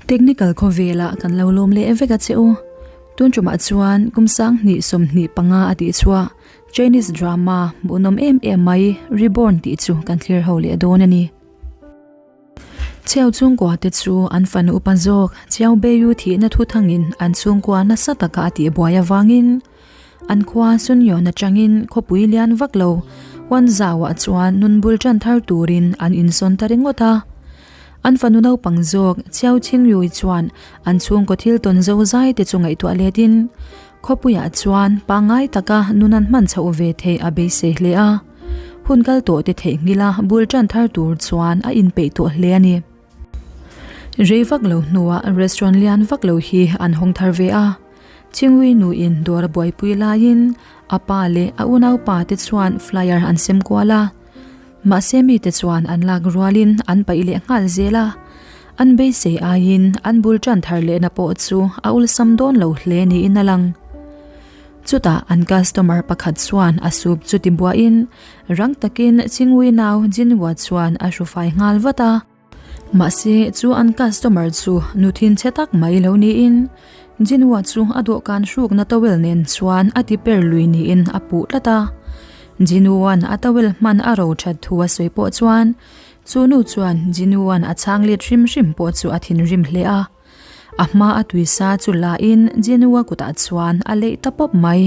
Technical khawvelah kan lo lawm leh vek a che u. Tun tumah chuan kum sanghnih 25 a tih chhuah Chinese drama hmuhnawm em em mai Reborn tih chu kan thlir ho leh dawn a ni. Chhiau chhungkua te chu an fanu upa zawk Chiao Beiyu thihna thu thangin an chhungkua nasa taka a tihbuai avangin an khua Sunyawn atangin khawpui lian vak lo Huanzauah chuan nun bul tan thar turin an insawn ta ringawt a. An fanu naupang zawk Chiao Qingyui chuan an chhungkaw thil tawn zo zai te chu ngaihtuah letin khawpuiah chuan pangngai taka nun an hman chhoh ve theih a beisei hle a. Hun kal tawh te theihnghilh a bul tan thar tur chuan a inpeih tawh hle a ni. Rei vak lo hnuah restaurant lian vak lo hi an hawng thar ve a. Chingui nuin dawr a buaipui laiin a pa leh a unaupa te chuan flyer an sem kual a. Mahse mite chuan an lak rualin an paih leh nghal zel a. An beisei aiin an bul tan thar lehna pawh chu a awlsam dawn lo hle niin a lang. Chutah an customer pakhat chuan a soup chu ti buahin rang takin Chingui nau Jinhua chuan a hru fai nghal vat a. Mahse chu an customer chu nu thinchhe tak mai lo niin Jinhua chu a dawhkan hrukna towel nen chuan a ti per lui niin a puh tlat a. Jinhua'n a towel hman a ro that thu a sawi pawh chuan chu nu chuan Jinhua'n a chhang let hrim hrim pawh chu a thinrim hle a. A hma a tuisa chu la in Jinua kutah chuan a leih ta pawp mai.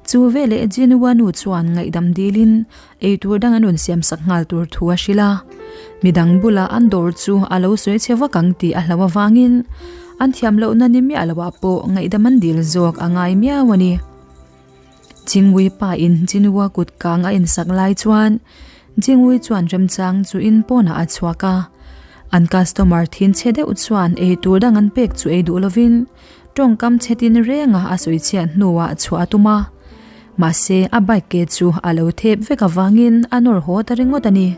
Chu veleh Jinua nu chuan ngaihdam dil in eitur dang an rawn siam sak nghal tur thu a hrilh a. Midang bulah an dawr chu a lo sawi chhe vak ang tih a hlau avangin an thiam lohna ni miah loh ah pawh ngaihdam an dil zawk a ngai miau a ni. Chingui pa in Jinua kut kang a insak lai chuan Jingui chuan remchang chu in pawnah a chhuak a. An customer thin chhe deuh chuan ei tur dang an pek chu ei duh lovin tawngkam chhe tin renga a sawi chhiat hnuah chhuah a tum a. Mahse a bike ke chu a lo thep vek avangin a nawr haw ta ringawt a ni.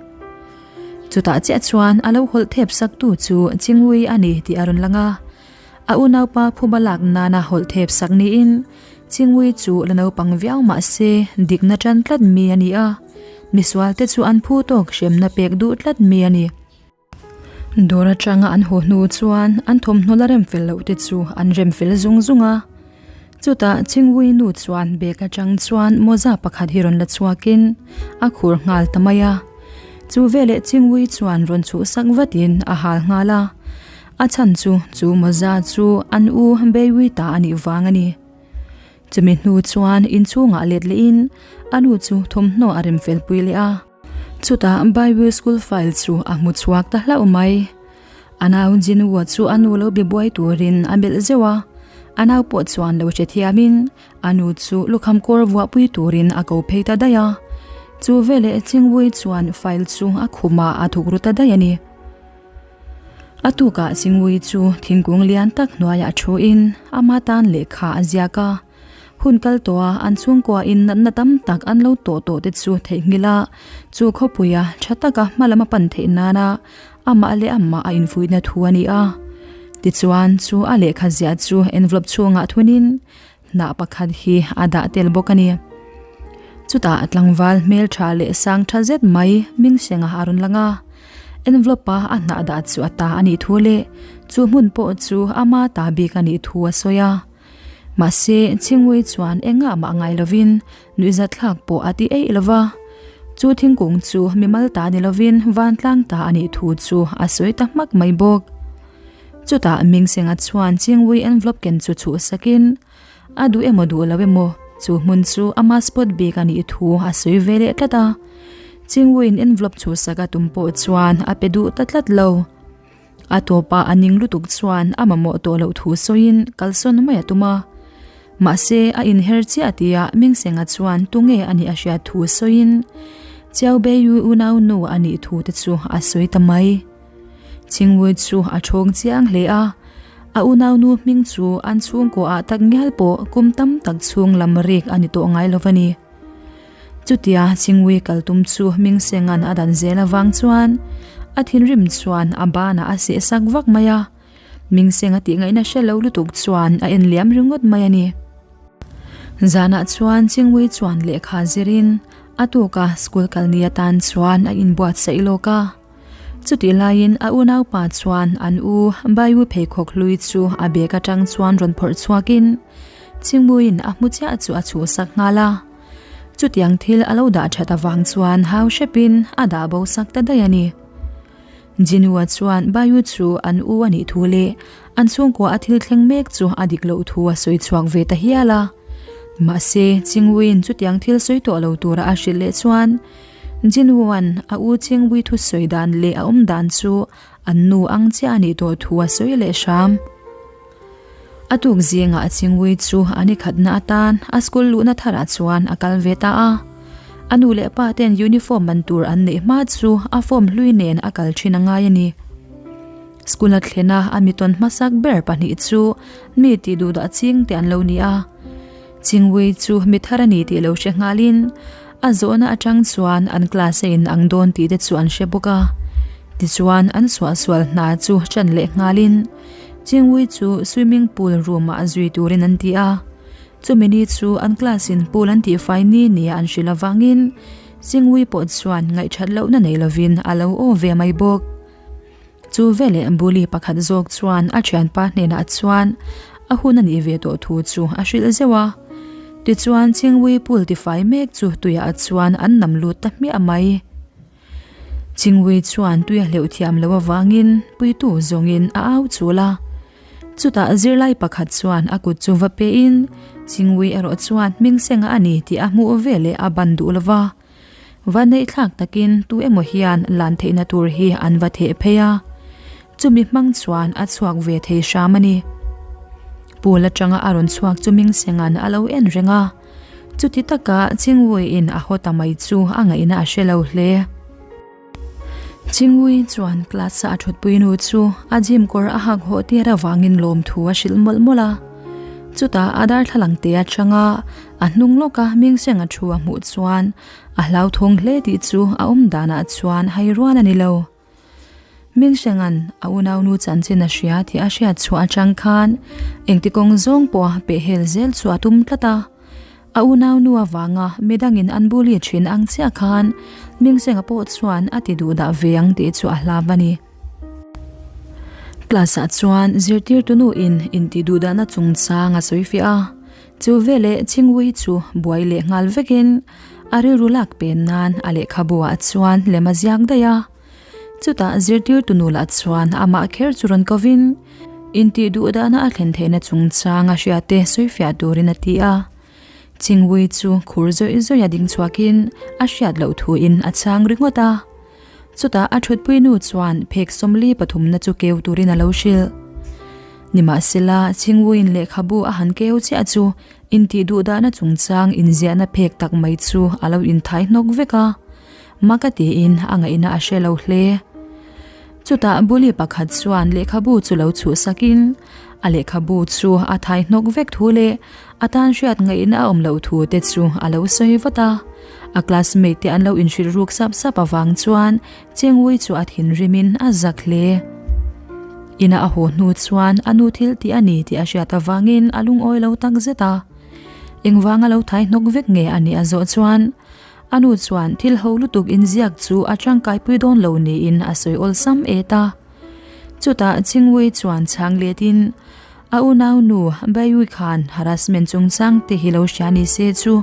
Chutah chiah chuan a lo hawlh thep sak tu chu Jingui a ni tih a rawn lang a. A unaupa phuba lak nana hawlh thep sak niin Chingui chu la naupang viau mah se dikna tan tlat mi a ni a, misual te chu an phu tawk hremna pek duh tlat mi a ni. Dawr atanga an haw hnu chuan an thawmhnaw la rem fel loh te chu an rem fel zung zung a. Chutah Chingui nu chuan bag atang chuan mawza pakhat hi rawn la chhuakin a khur nghal ta mai a. Chu veleh Chingui chuan rawn chhuhsak vatin a hal nghal a. A chhan chu chu mawza chu an u Beiwi ta a nih vang a ni. Chumi hnu chuan inchhungah let lehin a nu chu thawmhnaw a rem fel pui leh a. Chutah Baiwi school file chu a hmu chhuak ta hlauh mai. A nau Jinwoo chu a nu lo be buai turin a melh zeuh a, a nau pawh chuan lo hrethiamin a nu chu lukham kawr vuahpui turin a ko phei ta daih a. Chu veleh Chingwui chuan file chu a khumah a thuk ru ta daih a ni. A tukah Chingui chu thingkung lian tak hnuaiah thuin ama tan lehkha a ziak a. Hun kal tawha an chhungkuain natna tam tak an lo tawh tawh te chu theihnghilh a, chu khawpuia tha taka hma lam a pan theih nana amah leh amah a infuihna thu a ni a. Tichuan chu a lehkha ziah chu envelope chhungah thunin hnah pakhat hi a dah tel bawk a ni. Chutah tlangval hmeltha leh sang tha zet mai Mingsenga a rawn lang a, envelope a a hnah dah chu a ta a nih thu leh chu hmun pawh chu ama ta bik a nih thu a sawi a. Mahse, Chingui chuan engah mah ngai lovin nuihzatthlak pawh a ti eih lo va. Chu thingkung chu mimal ta ni lovin vantlang ta a nih thu chu a sawi ta hmak mai bawk. Chutah Mingsenga chuan Chingui envelope ken chu chhuh sakin, a duh emaw duh lo emaw chu hmun chu ama spot bik a nih thu a sawi ve leh tlat a. Chinguiin envelope chhuh sak a tum pawh chuan a pe duh ta tlat lo. A tawpah a ning lutuk chuan a mamawh tawh loh thu sawiin kalsawn mai a tum a. Mahse a inher chiah tia Mingsenga chuan tunge a nih a hriat thu sawiin Chiao Beiyu unau nu a nih thu te chu a sawi ta mai. Chingwui chu a thawng chiang hle a, a unaunu hming chu an chhungkaw ah tak ngial pawh kum tam tak chhung lam rik a ni tawh ngai lo a ni. Chutia Chingwui kal tum chu Hmingsenga'n a dan zel avang chuan a thinrim chuan a banah a seh sak vak mai a, Hmingsenga tih ngaihna hre lo lutuk chuan a en liam ringawt mai a ni. Zanah chuan Chingwui chuan lehkha zirin a tuka school kal ni atan chuan a inbuatsaih lawk a. Chutih laiin a unaupa chuan an u Baiu pheikhawk hlui chu a bag atang chuan rawn phawrh chhuakin Chingmuiin a hmu chiah chu a chhuhsak nghal a. Chutiang thil a lo dah that avang chuan hau hrepin a dah bo sak ta daih a ni. Jinua chuan Baiu chu an u a nih thu leh an chhungkua a thil thleng mek chu a dik loh thu a sawi chhuak ve ta hial a. Mahse, Chingwiin chutiang thil sawi tawh lo tura a hrilh leh chuan Jinwoo-a'n a u Chingwi thusawi dan leh a awm dan chu an nu ang chiah a nih tawh thu a sawi leh hram. A tuk zingah Chingwi chu a ni khatna atan a school luhna tharah chuan a kal ve ta a. A nu leh pa ten uniform man tur an neih hma chu a form hlui nen a kal thin a ngai a ni. School a thlena a mitawn hmasak ber pahnih chu mi tih duhdah ching te an lo ni a. Chingwi chu mi thar a ni tih lo hre nghalin a zawhna atang chuan an class a in ang dawn tih te chu an hre bawk a. Tichuan an suahsual hna chu ṭan leh nghalin Chingwi chu swimming pool room ah zui turin an ti a. Chumi ni chu an class in pool an tihfai ni nia an hrilh avangin Chingwi pawh chuan ngaihṭhat lohna nei lovin a lo aw ve mai bawk. Chu veleh Bully pakhat zawk chuan a thianpa hnenah chuan a hun a nih ve tawh thu chu a hrilh zeuh a. Tichuan Chingwi pool tifai mek chu tuiah chuan an nam lut ta hmiah mai. Chingwi chuan tui a hleuh thiam loh avangin puitu zawngin a au chul a. Chutah zirlai pakhat chuan a kut chu va pein Chingwi erawh chuan hmingsenga a ni tih a hmuh veleh a ban duh lova. Va neih thlak takin tu emaw hian lan theihna tur hi an va theh phei a, chumi hmang chuan a chhuak ve thei hram a ni. Pool atanga a rawn chhuak chu Mingsenga'n a lo en reng a, chuti taka Chingwuiin a haw ta mai chu a ngaihna a hre lo hle. Chingwui chuan class-a a thutpui nu chu a gym kawr a hak hawh tir avangin lawmthu a hrilh mawlh mawlh a. Chutah a darthlalang te atanga a hnung lawka Mingsenga thu a hmuh chuan a hlauthawng hle tih chu a awm danah chuan hai rual a ni lo. Mingsenga'n a unaunu chanchin a hria tih a hriat chhuah atang khan engti kawng zawng pawha pehhel zel chu a tum tlat a. A unaunu avanga midangin an bully thin ang chiah khan Mingsenga pawh chuan a ti duh dah ve ang tih chu a hlau a ni. Class ah chuan zirtirtu nu in intih duh dahna chungchang a sawi fiah a, chu veleh Chingwui chu buai leh nghal vekin a rilru lak pen nan a lehkhabu ah chuan lem a ziak daih a. Chutah zirtirtu nu lah chuan amah kher chu rawn kovin intih duh dahna a thlen theihna chungchang a hriate sawi fiah turin a ti a. Chingwui chu khur zawih zawih a ding chhuakin a hriat loh thuin a chhang ringawt a. Chutah a thutpui nu chuan phek sawmli pathumna chu keu turin a lo hrilh. Nimahsela, Chingwuiin lehkhabu a han keu chiah chu intih duhdahna chungchang inziahna phek tak mai chu a lo inthai hnawk vek a. Maka tiin a ngaihna a hre lo hle. Chutah Bully pakhat chuan lehkhabu chu lo chhuhsakin a lehkhabu chu a thai hnawk vek thu leh A tan hriat ngaihna a awm loh thu te chu a lo sawi vat a. A classmate te an lo inhrilh ruk sap sap avang chuan Chengwui chu a thinrimin a zak hle. Ina a haw hnu chuan a nu thil tih a ni tih a hriat avangin a lungawi lo tak zet a. Engvanga lo thai hnawk vek nge a nih a zawh chuan a nu chuan thil ho lutuk inziak chu a tangkaipui dawn lo niin a sawi awlsam et a. Chutah Chengwui chuan chhang letin A unau nu Bayui khan harassment chungchang te hi lo hria ni se chu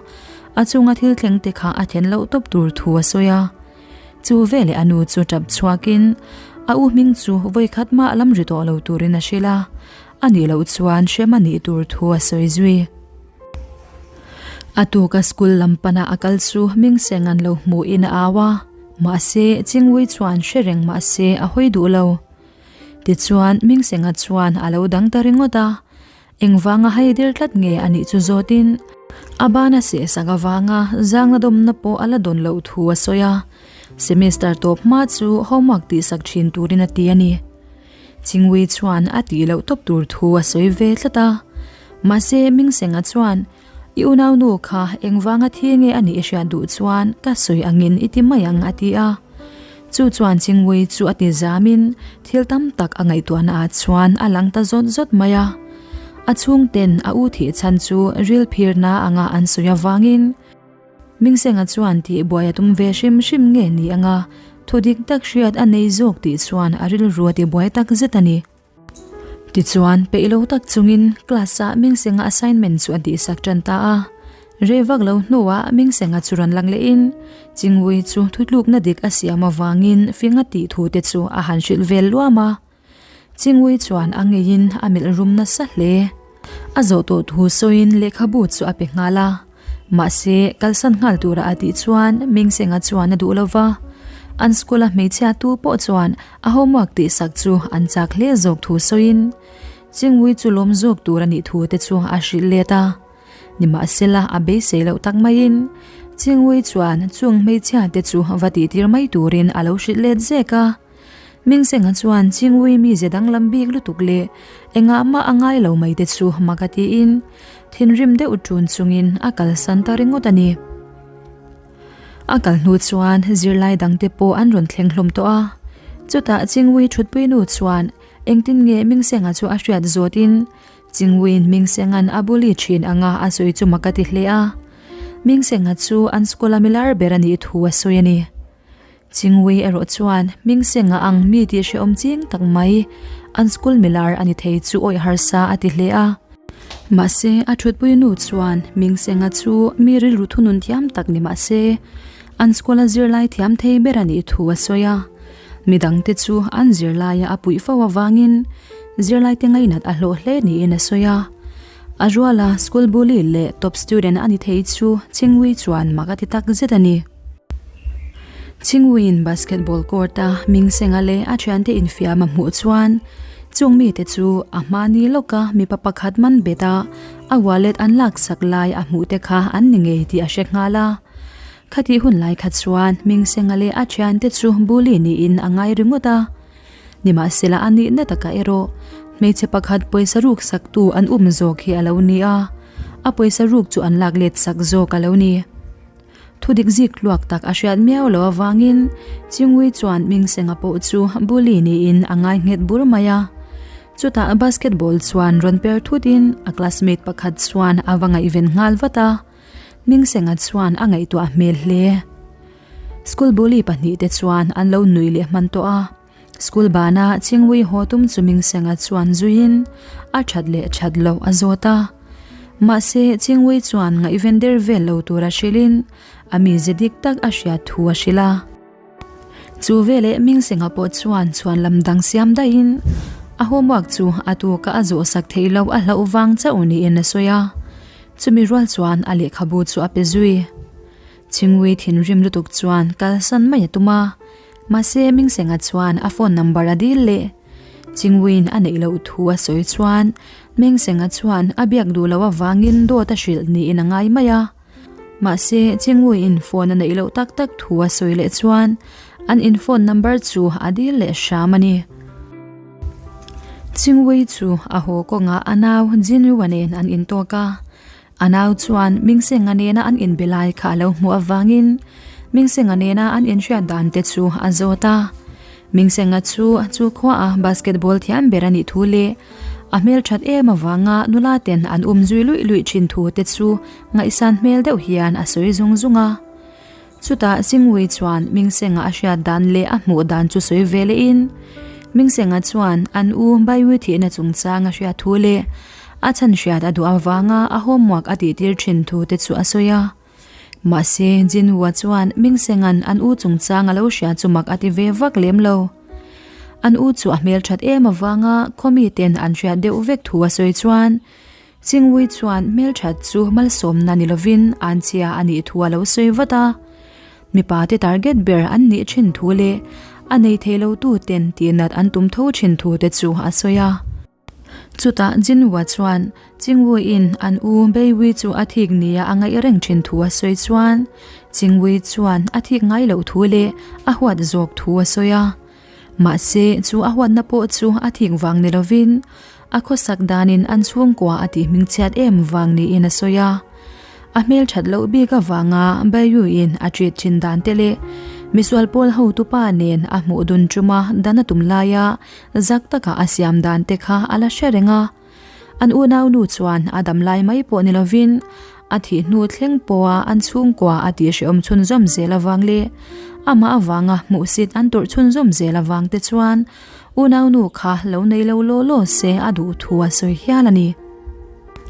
a chunga thil thleng te kha a then loh tawp tur thu a sawi a. Chu veleh a nu chu tap chhuakin a u hming chu vawikhat mah lam ri tawh lo turin a hrilh a, a nih loh chuan hrem a nih tur thu a sawi zui. A tuka school lam pana a kal chu Mingseng an lo hmuhin a au a, mahse Chingwui chuan hre reng mahse a hawi duh lo. Tichuan, Mingsenga chuan a lo dang ta ringawt a, engvanga hai dir tlat nge a nih chu zawtin a ban a sehsak avanga zangna dawmna pawh a la dawn loh thu a sawi a, semester tawp hma chu homework tihsak thin turin a ti a ni. Chingwui chuan a tih loh tawp tur thu a sawi ve tlat a, mahse Mingsenga chuan I unaunu kha engvanga thi nge a nih i hriat duh chuan ka sawi angin i ti mai ang a ti a. Chu chuan Chingwui chu a ti zamin thil tam tak a ngaihtuahna ah chuan a lang ta zawt zawt mai a. A chhungten a u thih chhan chu ril phirna anga an sawi avangin Mingsenga chuan tih buai a tum ve hrim hrim nge ni anga. Thu dik tak hriat a nei zawk tih chuan a rilru a tibuai tak zet a ni. Tichuan, peih lo tak chungin class-ah Mingsenga assignment chu a tihsak tan ta a. Rei vak lo hnuah Mingsenga chu rawn lang lehin Chingui chu thutlukna dik a siam avangin fing a tih thu te chu a han hrilh vel luam a. Chingui chuan a ngeiin a melh rum nasa hle. A zawh tawh thu sawiin lehkhabu chu a pe nghal a. Mahse, kalsan nghal tura a tih chuan Mingsenga chuan a duh lo va. An school-a hmeichhia tu pawh chuan a homework tihsak chu an chak hle zawk thu sawiin Chingui chu lawm zawk tur a nih thu te chu a hrilh let a. Nimahsela, a beisei loh tak maiin Chingui chuan chung hmeichhia te chu va tihtir mai turin a lo hrilh let zek a. Mingsenga chuan Chingui mize danglam bik lutuk leh engah mah a ngai lo mai te chu mak a tiin thinrim deuh ṭun chungin a kalsan ta ringawt a ni. A kal hnu chuan zirlai dangte pawh an rawn thleng hlawm tawh a, chutah Chingui ṭhutpui nu chuan engtin nge Mingsenga chu a hriat zawtin Chingui Mingsenga'n a bully ṭhin anga a sawi chu mak a ti hle a, Mingsenga chu an school-a milar ber a nih thu a sawi a ni. Chingui erawh chuan Hmingsenga ang mi tih hrehawm ching tak mai an school milar a ni thei chu awih harsa a ti hle a. Mahse, a thutpui nu chuan Hmingsenga chu mi rilru thunun thiam tak ni mahse, an school a zirlai thiam thei ber a nih thu a sawi a. Midangte chu an zirlaia a puih fo avangin zirlaite ngainat a hlawh hle niin a sawi a. A ruala school bully leh top student a ni thei chu Chingui chuan mak a ti tak zet a ni. Chingwiin basketball court-a Mingsenga leh a thiante infiam a hmuh chuan chung mite chu a hmani lawka mipa pakhat man bet a, a wallet an laksak lai a hmuh te kha an ni ngei tih a hre nghal a. Khatih hun lai kha chuan Mingsenga leh a thiante chu bully niin a ngai ringawt a. Nimahsela a nihna takah erawh hmeichhe pakhat pawisa ruk saktu an um zawk hi a lo ni a, a pawisa ruk chu an lak let sak zawk a lo ni. Thu dik zik tluak tak a hriat miau lo avangin Chingui chuan Mingsenga pawh chu bully niin a ngai nghet bur mai a. Chutah basketball chuan rawn per thutin a classmate pakhat chuan a va ngaihven nghal vat a, Mingsenga chuan a ngaihtuah hmel hle. School bully pahnihte chuan an lo nui leh hman tawh a. School bana Chingui haw tum chu Mingsenga chuan zuiin a that leh that loh a zawt a. Mahse, Chingui chuan ngaihven der vel lo tura hrilhin a mize dik tak a hriat thu a hrilh a. Chu veleh Mingsenga pawh chuan chhuan lam dang siam daihin a homework chu a tuka a zawhsak theih loh a hlauh vang chauh niin a sawi a. Chumi rual chuan a lehkhabu chu a pe zui. Chingui thinrim lutuk chuan kalsan mai a tum a. Mahse, Mingsenga chuan a phone number a dil leh Chingwiin a neih loh thu a sawi chuan Mingsenga chuan a biak duh loh avangin dawt a hrilh niin a ngai mai a. Mahse, Chingwiin phone a neih loh tak tak thu a sawi leh chuan an in phone number chu a dil leh hram a ni. Chingwi chu a haw kawngah a nau Jinrua nen an intawk a. A nau chuan Mingsenga nena an inbe lai kha a lo hmuh avangin Mingsenga nena an inhriat dan te chu a zawt a. Mingsenga chu chu khuaah basketball thiam ber a nih thu leh a hmelthat em avanga nula ten an um zui luih luih thin thu te chu ngaihsan hmel deuh hian a sawi zung zung a. Chutah Singui chuan Mingsenga a hriat dan leh a hmuh dan chu sawi ve lehin, Mingsenga chuan an u Baiwi thihna chungchang a hriat thu leh a chhan hriat a duh avanga a homework a tihtir thin thu te chu a sawi a. Mahse, Jinwoo-a chuan Mingsenga'n an u chungchang a lo hria chu mak a ti ve vak lem lo. An u chu a hmelthat em avanga khaw miten an hriat deuh vek thu a sawi chuan, Chingui chuan hmelthat chu malsawmna ni lovin anchhia a nih thu a lo sawi vat a. Mipa te target ber an nih thin thu leh a nei thei lo tu ten tihnat an tum tho thin thu te chu a sawi a. Chutah Jinhua chuan Chingui-in an u Beiwi chu a thik nia a ngaih reng thin thu a sawi chuan Chingui chuan a thik ngai loh thu leh a huat zawk thu a sawi a. Mahse, chu a huatna pawh chu a thik vang ni lovin, a khawsak danin an chhungkua a tih hmingchhiat em vang niin a sawi a. A hmelthat loh bik avanga Bayu-in a treat thin dan te leh misual pawl hotupa nen a hmuh dun tuma dan a tum laia zak taka a siam dan te kha a la hre reng a. An unaunu chuan a dam lai mai pawh ni lovin a thih hnu thleng pawha an chhungkua a tih hrehawm chhunzawm zel avang leh. Amah avanga hmuhsit an tawrh chhunzawm zel avang te chuan unaunu kha lo nei lo law law se a duh thu a sawi hial a ni.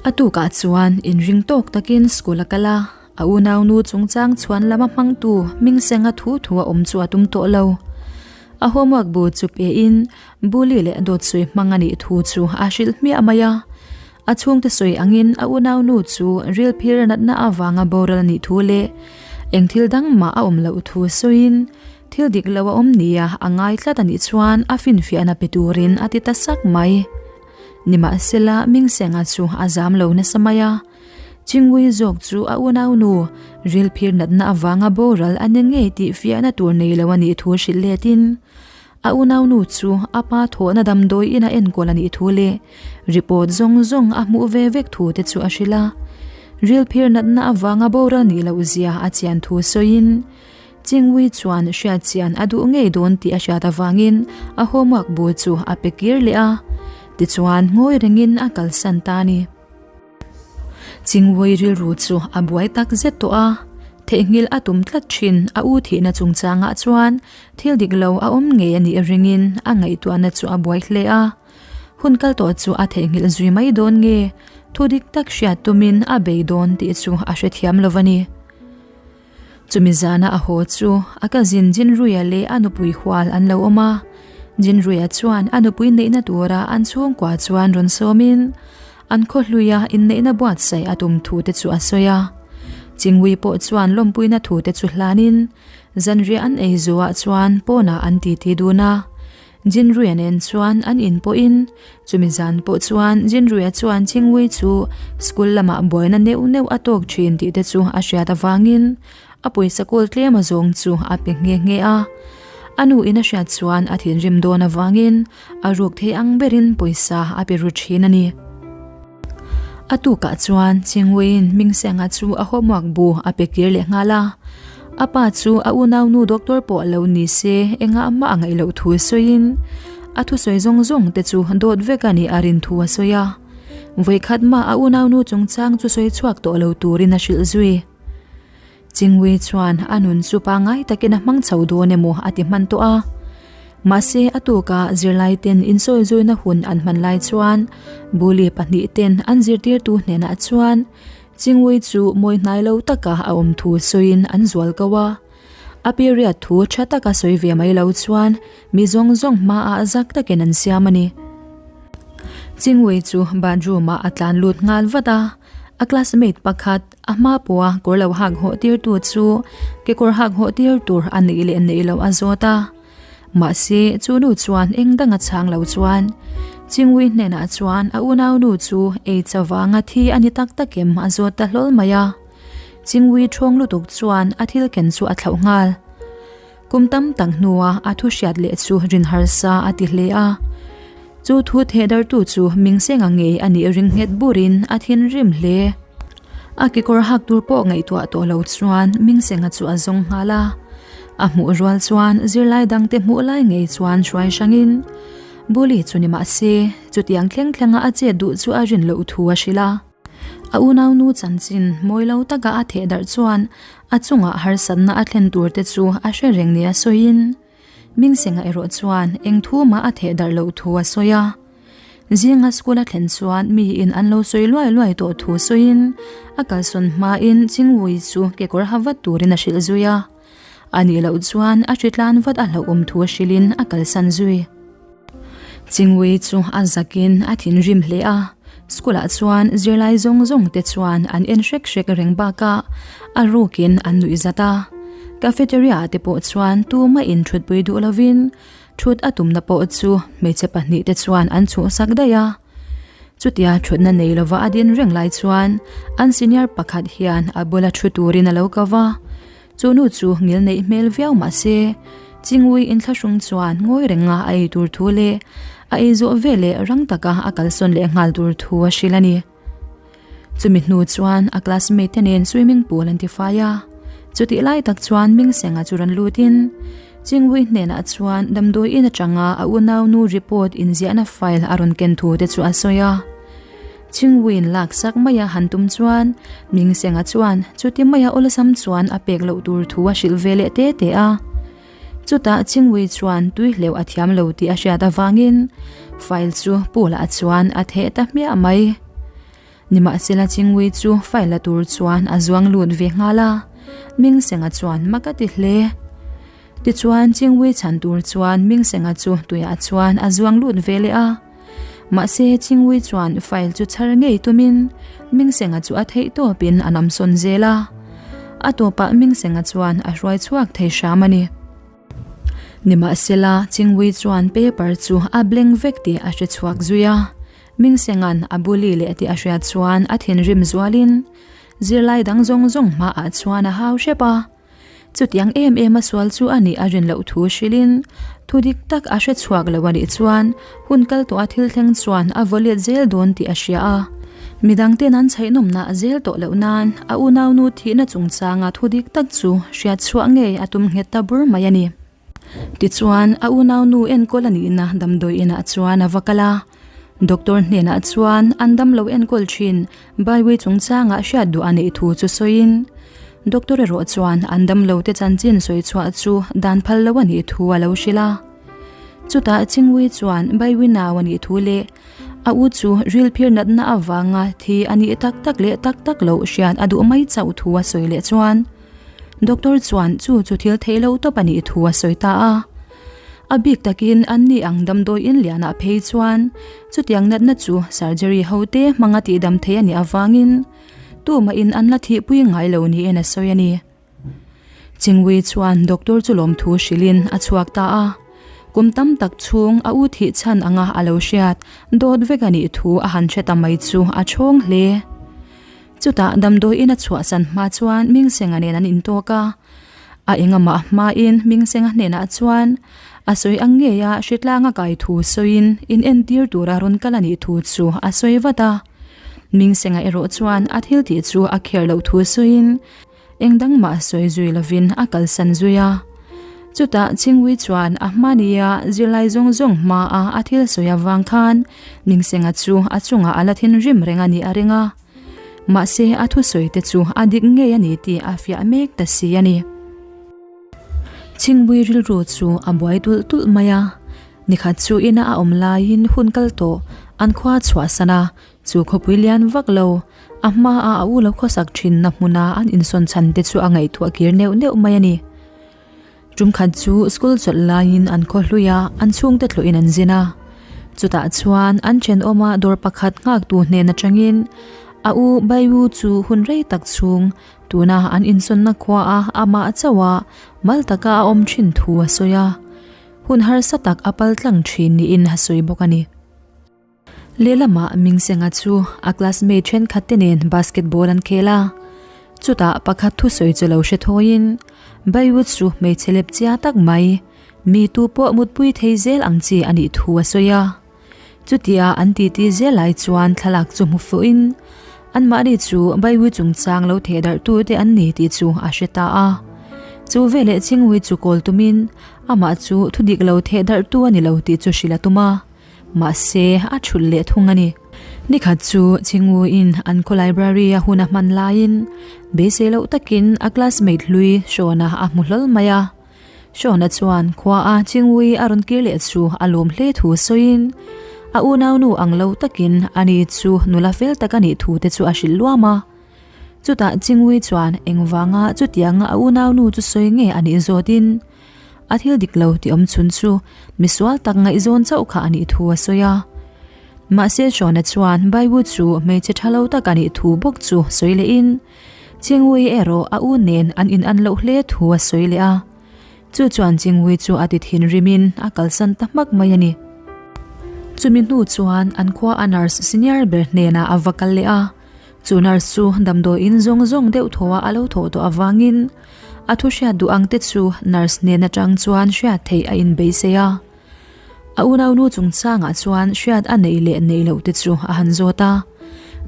A tukah chuan inring tawk takin school a kal a, a unaunu chungchang chhuan lama hmangtu Hmingsenga thu thu a awm chu a tum tawh lo. A homework bu chu pe in bully leh dawtsawi hmang a nih thu chu a hrilh hmiah mai a. A chhungte sawi angin a unaunu chu ril phir natna avanga boral a nih thu leh eng thil dang mah a awm loh thu sawiin thil dik lo a awm nia a ngai tlat a nih chuan a finfiahna pe turin a ti ta sak mai. Nimahsela Mingsenga chu a zam lo nasa mai a, Chingui zawk chu a unaunu ril phir natna avanga boral a ni ngei tih fiahna tur nei lo a nih thu hrilh letin A unaunu chu a pa thawhna damdawi ina enkawl a nih thu leh report zawng zawng a hmuh ve vek thu te chu a hrilh a. Ril phir natna avanga boral nih loh zia a chian thu sawiin Chingui chuan hriat chian a duh ngei dawn tih a hriat avangin a homework bu chu a pe kir leh a, tichuan ngawi rengin a kalsan ta a ni. Chingwei rilru chu a buai tak zet tawh a, theihnghilh a tum tlat thin a u thihna chungchangah chuan thil dik lo a awm ngei a nih ringin a ngaihtuahna chu a buai hle a. Hun kal tawh chu a theihnghilh zui mai dawn nge, thu dik tak hriat tumin a bei dawn tih chu a hrethiam lo a ni. Chumi zana a haw chu a cousin Jinruia leh a nupui hual an lo awm a, Jinruia chuan a nupui neihna tura an chhungkua chuan rawn sawmin an khaw hluia inneihna buatsaih a tum thu te chu a sawi a. Chingui pawh chuan lawmpuina thu te chu hlanin zanriah an ei zuah chuan pawnah an titi dun a. Jinruia nen chuan an in pawhin, chumi zan pawh chuan Jinruia chuan Chingui chu school lamah buaina neuh neuh a tawk thin tih te chu a hriat avangin a pawisa kawl tlem a zawng chu a pe nghe nghe a. A nu in a hriat chuan a thinrim dawn avangin a ruk thei ang berin pawisa a pe ru thin a ni. A tukah chuan Chingwiin Hmingsenga chu a homework bu a pe kir leh nghal a. A pa chu a unaunu doctor pawh lo ni se engah mah a ngaih loh thu sawiin a thusawi zawng zawng te chu dawt vek a nih a rin thu a sawi a. Vawikhat mah a unaunu chungchang chu sawi chhuak tawh lo turin a hrilh zui. Chingui chuan a nun chu pangngai takin a hmang chho dawn emaw a ti hman tawh a. Mahse a tuka zirlai ten insawizuina hun an hman lai chuan Bully pahnihten an zirtirtu hnenah chuan Chingui chu mawi hnai lo taka a awm thu sawiin an zual ko a. A period thu tha taka sawi ve mai lo chuan mi zawng zawng hmaah zak takin an siam a ni. Chingui chu bathroom ah a tlan lut nghal vat a, a classmate pakhat, A hma pawha kawr lo hak hawh tirtu chu kekawr hak hawh tir tur a neih leh neih loh a zawt a. Mahse, chu nu chuan eng dang a chhang lo chuan Chingui hnenah chuan a unaunu chu AIDS avanga thi a ni tak tak em a zawt ta hlawl mai a. Chingui ṭhawng lutuk chuan a thil ken chu a thlauh nghal. Kum tam tak hnua a thu hriat leh chu rin harsa a ti hle a. Chu thu thehdartu chu Mingsenga ngei a nih ring nghet burin a thinrim hle. A kekawr hak tur pawh ngaihtuah tawh lo chuan Mingsenga chu a zawng nghal a. A hmuh rual chuan zirlai dangte hmuh lai ngei chuan hruai hrangin Bully chu ni mah se, chutiang thleng thlenga a chet duh chu a rin loh thu a hrilh a. A unaunu chanchin mawi lo taka a theh darh chuan a chungah harsatna a thlen tur te chu a hre reng nia sawiin Mingsenga erawh chuan eng thu mah a theh darh loh thu a sawi a. Zinga school a thlen chuan miin an lo sawi luai luai tawh thu sawiin a kalsawn hmain Chingwui chu kekawr ha vat turin a hrilh zui a. A nih loh chuan a hritlan vat a hlauhawm thu hrilhin a kalsan zui. Chingwui chu a zakin a thinrim hle a, school ah chuan zirlai zawng zawng te chuan an en hrek hrek reng bakah a rukin an nuih zat a. Cafeteria ah te pawh chuan tumah in thutpui duh lovin thut a tumna pawh chu hmeichhe pahnih te chuan an chhuhsak daih a. Chutia thutna nei lova a din reng lai chuan an senior pakhat hian a bula thu turin a lo ko va. Chu nu chu ngil neih hmel viau mah se, Chingui inthlahrung chuan ngawi renga a ei tur thu leh a ei zawh veleh rang taka a kalsawn leh nghal tur thu a hrilh a ni. Chumi hnu chuan a classmate te nen swimming pool an tifai a, chutih lai tak chuan Mingsenga chu rawn lutin Chingui hnenah chuan damdawi in atanga a unaunu report inziahna file a rawn ken thu te chu a sawi a. Chingwiin lak sak maia han tum chuan Mingsenga chuan chuti maia awlsam chuan a pek loh tur thu a hrilh ve leh te te a. Chutah Chingwei chuan tui hleuh a thiam lo tih a hriat avangin file chu pool ah chuan a theh ta hmiah mai. Nimahsela Chingwei chu file la tur chuan a zuang lut ve nghal a, Mingsenga chuan mak a ti hle. Tichuan Chingwei chhan tur chuan Mingsenga chu tuiah chuan a zuang lut ve leh a. Mahse Chingwei chuan file chu chhar ngei tumin Mingsenga chu a theih tawpin a namsawn zel a. A tawpah Mingsenga chuan a hruai chhuak thei hram a ni. Nimahsela, Chingwei chuan paper chu a bleng vek tih a hre chhuak zui a. Mingsenga'n a bully leh tih a hriat chuan a thinrim zualin zirlai dang zawng zawng hmaah chuan a hau hrep a. Chutiang em em a sual chu a nih a rin loh thu hrilhin thu dik tak a hre chhuak lo a nih chuan hun kal tawh a thil thleng chuan a vaw let zel dawn tih a hria a. Midangten an chhaihnawmnah zel tawh loh nan a unaunu thihna chungchanga thu dik tak chu hriat chhuah ngei a tum nghet ta bur mai a ni. Tichuan, a unaunu enkawl a nihna damdawi inah chuan a va kal a. Doctor hnenah chuan an damlo enkawl thin Baiwi chungchangah hriat duh a neih thu chu sawiin, Doctor erawh chuan an damlo te chanchin sawi chhuah chu dan phal lo a nih thu a lo hrilh a. Chutah Chingwi chuan Baiwi nau a nih thu leh a u chu rilphir natna avanga thi a nih tak tak leh tak tak loh hriat a duh mai chauh thu a sawi leh chuan Doctor chuan chu chu thil theih lo tawp a nih thu a sawi ta a. A bik takin an ni ang damdawi in lianah phei chuan chutiang natna chu surgery ho te hmanga tihdam thei a nih avangin tumahin an la thihpui ngai lo niin a sawi a ni. Chingwi chuan doctor chu lawmthu hrilhin a chhuak ta a. Kum tam tak chhung a u thih chhan anga a lo hriat dawt vek a nih thu a han hre ta mai chu a chhawng hle. Chutah damdawi in a chhuahsan hma chuan Mingsenga nen an intawk a. A engamah hmain Mingsenga hnenah chuan a sawi ang ngeia hritlanga kai thu sawiin in entir tura rawn kal a nih thu chu a sawi vat a. Mingsenga erawh chuan a thil tih chu a kher loh thu sawiin eng dang mah sawi zui lovin a kalsan zui a. Chutah Chingwi chuan a hma nia zirlai zawng zawng hmaa a thil sawi avang khan Mingsenga chu a chungah a la thinrim reng a nih a ring a. Mahse a thusawi te chu a dik ngei a ni tih a fiah mek ta si a ni. Chhingpui rilru chu a buai tulh tulh mai a, nikhat chu ina a awm laiin hun kal tawh an khua chhuahsan a, chu khawpui lian vak lo, a hmaa a u lo khawsak thinna hmuna an insawn chhan te chu a ngaihtuah kir neuh neuh mai a ni. Tum khat chu school chawlh laiin an khaw hlui a, an chhungte tlawhin an zin a. Chutah chuan an thenawma dawr pakhat nghaktu hnen atangin a u Baiwu chu hun rei tak chhung tuna an insawnna khuaa amah chauha mal taka a awm thin thu a sawi a. Hun harsa tak a pal tlang thin niin a sawi bawk a ni. Lehlamah Mingsenga chu a classmate thenkhat te nen basketball an khel a, chutah pakhat thusawi chu lo hre thawiin Baiwu chu hmeichhe lep chia tak mai, mi tu pawh mutpui thei zel ang chi a nih thu a sawi a. Chutia an titi zel lai chuan thlalak chu hmu fuhin anmahni chu Baiwu chungchang lo theh darh tu te an ni tih chu a hre ta a. Chu veleh Chingwi chu kawl tumin amah chu thudik lo theh darh tu a ni lo tih chu hrilh a tum a. Mahse, a thulh leh thung a ni. Nikhat chu Chingwu-in an khaw library a hun a hman laiin beisei loh takin a classmate hlui Shawna a hmu hlawl mai a. Shawna chuan khua a Chingwui a rawn kir leh chu a lawm hle thu sawiin a unaunu ang lo takin ani chu nula fel tak a nih thu te chu a hrilh luam a. Chutah Chingwui chuan engvanga chutianga a unaunu chu sawi nge a nih zawtin A thil dik lo tih awm chhun chu misual tak ngaihzawn chauh kha a nih thu a sawi a. Mahse Shona chuan Baiwu chu hmeichhe tha lo tak a nih thu bawk chu sawi lehin Chingwui erawh a u nen an in an loh hle thu a sawi leh a. Chu chuan Chingwui chu a ti thinrimin a kalsan ta hmak mai a ni. Chumi hnu chuan an khua a nurse senior ber hnenah a va kal leh a. Chu nurse chu damdawiin zawng zawng deuh thaw a a lo thawh tawh avangin A thu hriat duh ang te chu nurse hnen atang chuan hriat theih a inbeisei a. A unaunu chungchangah chuan hriat a neih leh neih loh te chu a han zawt a.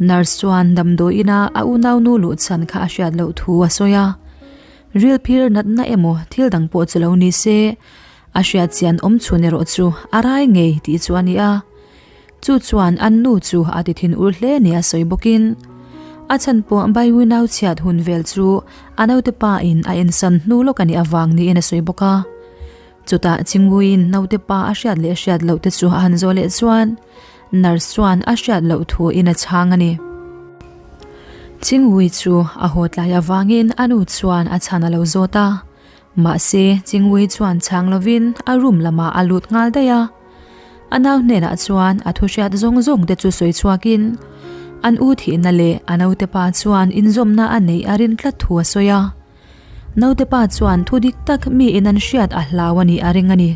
Nurse chuan damdawiin a a unaunu luh chhan kha a hriat loh thu a sawi a. Rilphir natna emaw thil dang pawh chu lo ni se, a hriat chian awm chhun erawh chu a rai ngei tih chu a ni a. Chu chuan an nu chu a ti thin ur hle nia sawi bawkin a chhan pawh Baiwi nau chhiat hun vel chu a naute pa in a ensan hnu lawk a nih avang niin a sawi bawk a. Chutah Chinguiin naute pa a hriat leh hriat loh te chu a han zawh leh chuan nurse chuan a hriat loh thu in a chhang a ni. Chingui chu a haw tlai avangin a nu chuan a chhan a lo zawt a, mahse Chingui chuan chhang lovin a room lamah a lut nghal daih a. A nau hnenah chuan a thu hriat zawng zawng te chu sawi chhuakin an u thihna leh a naute pa chuan inzawmna a neih a rin tlat thu a sawi a. Naute pa chuan thu dik tak mi in an hriat a hlau a nih a ring a ni.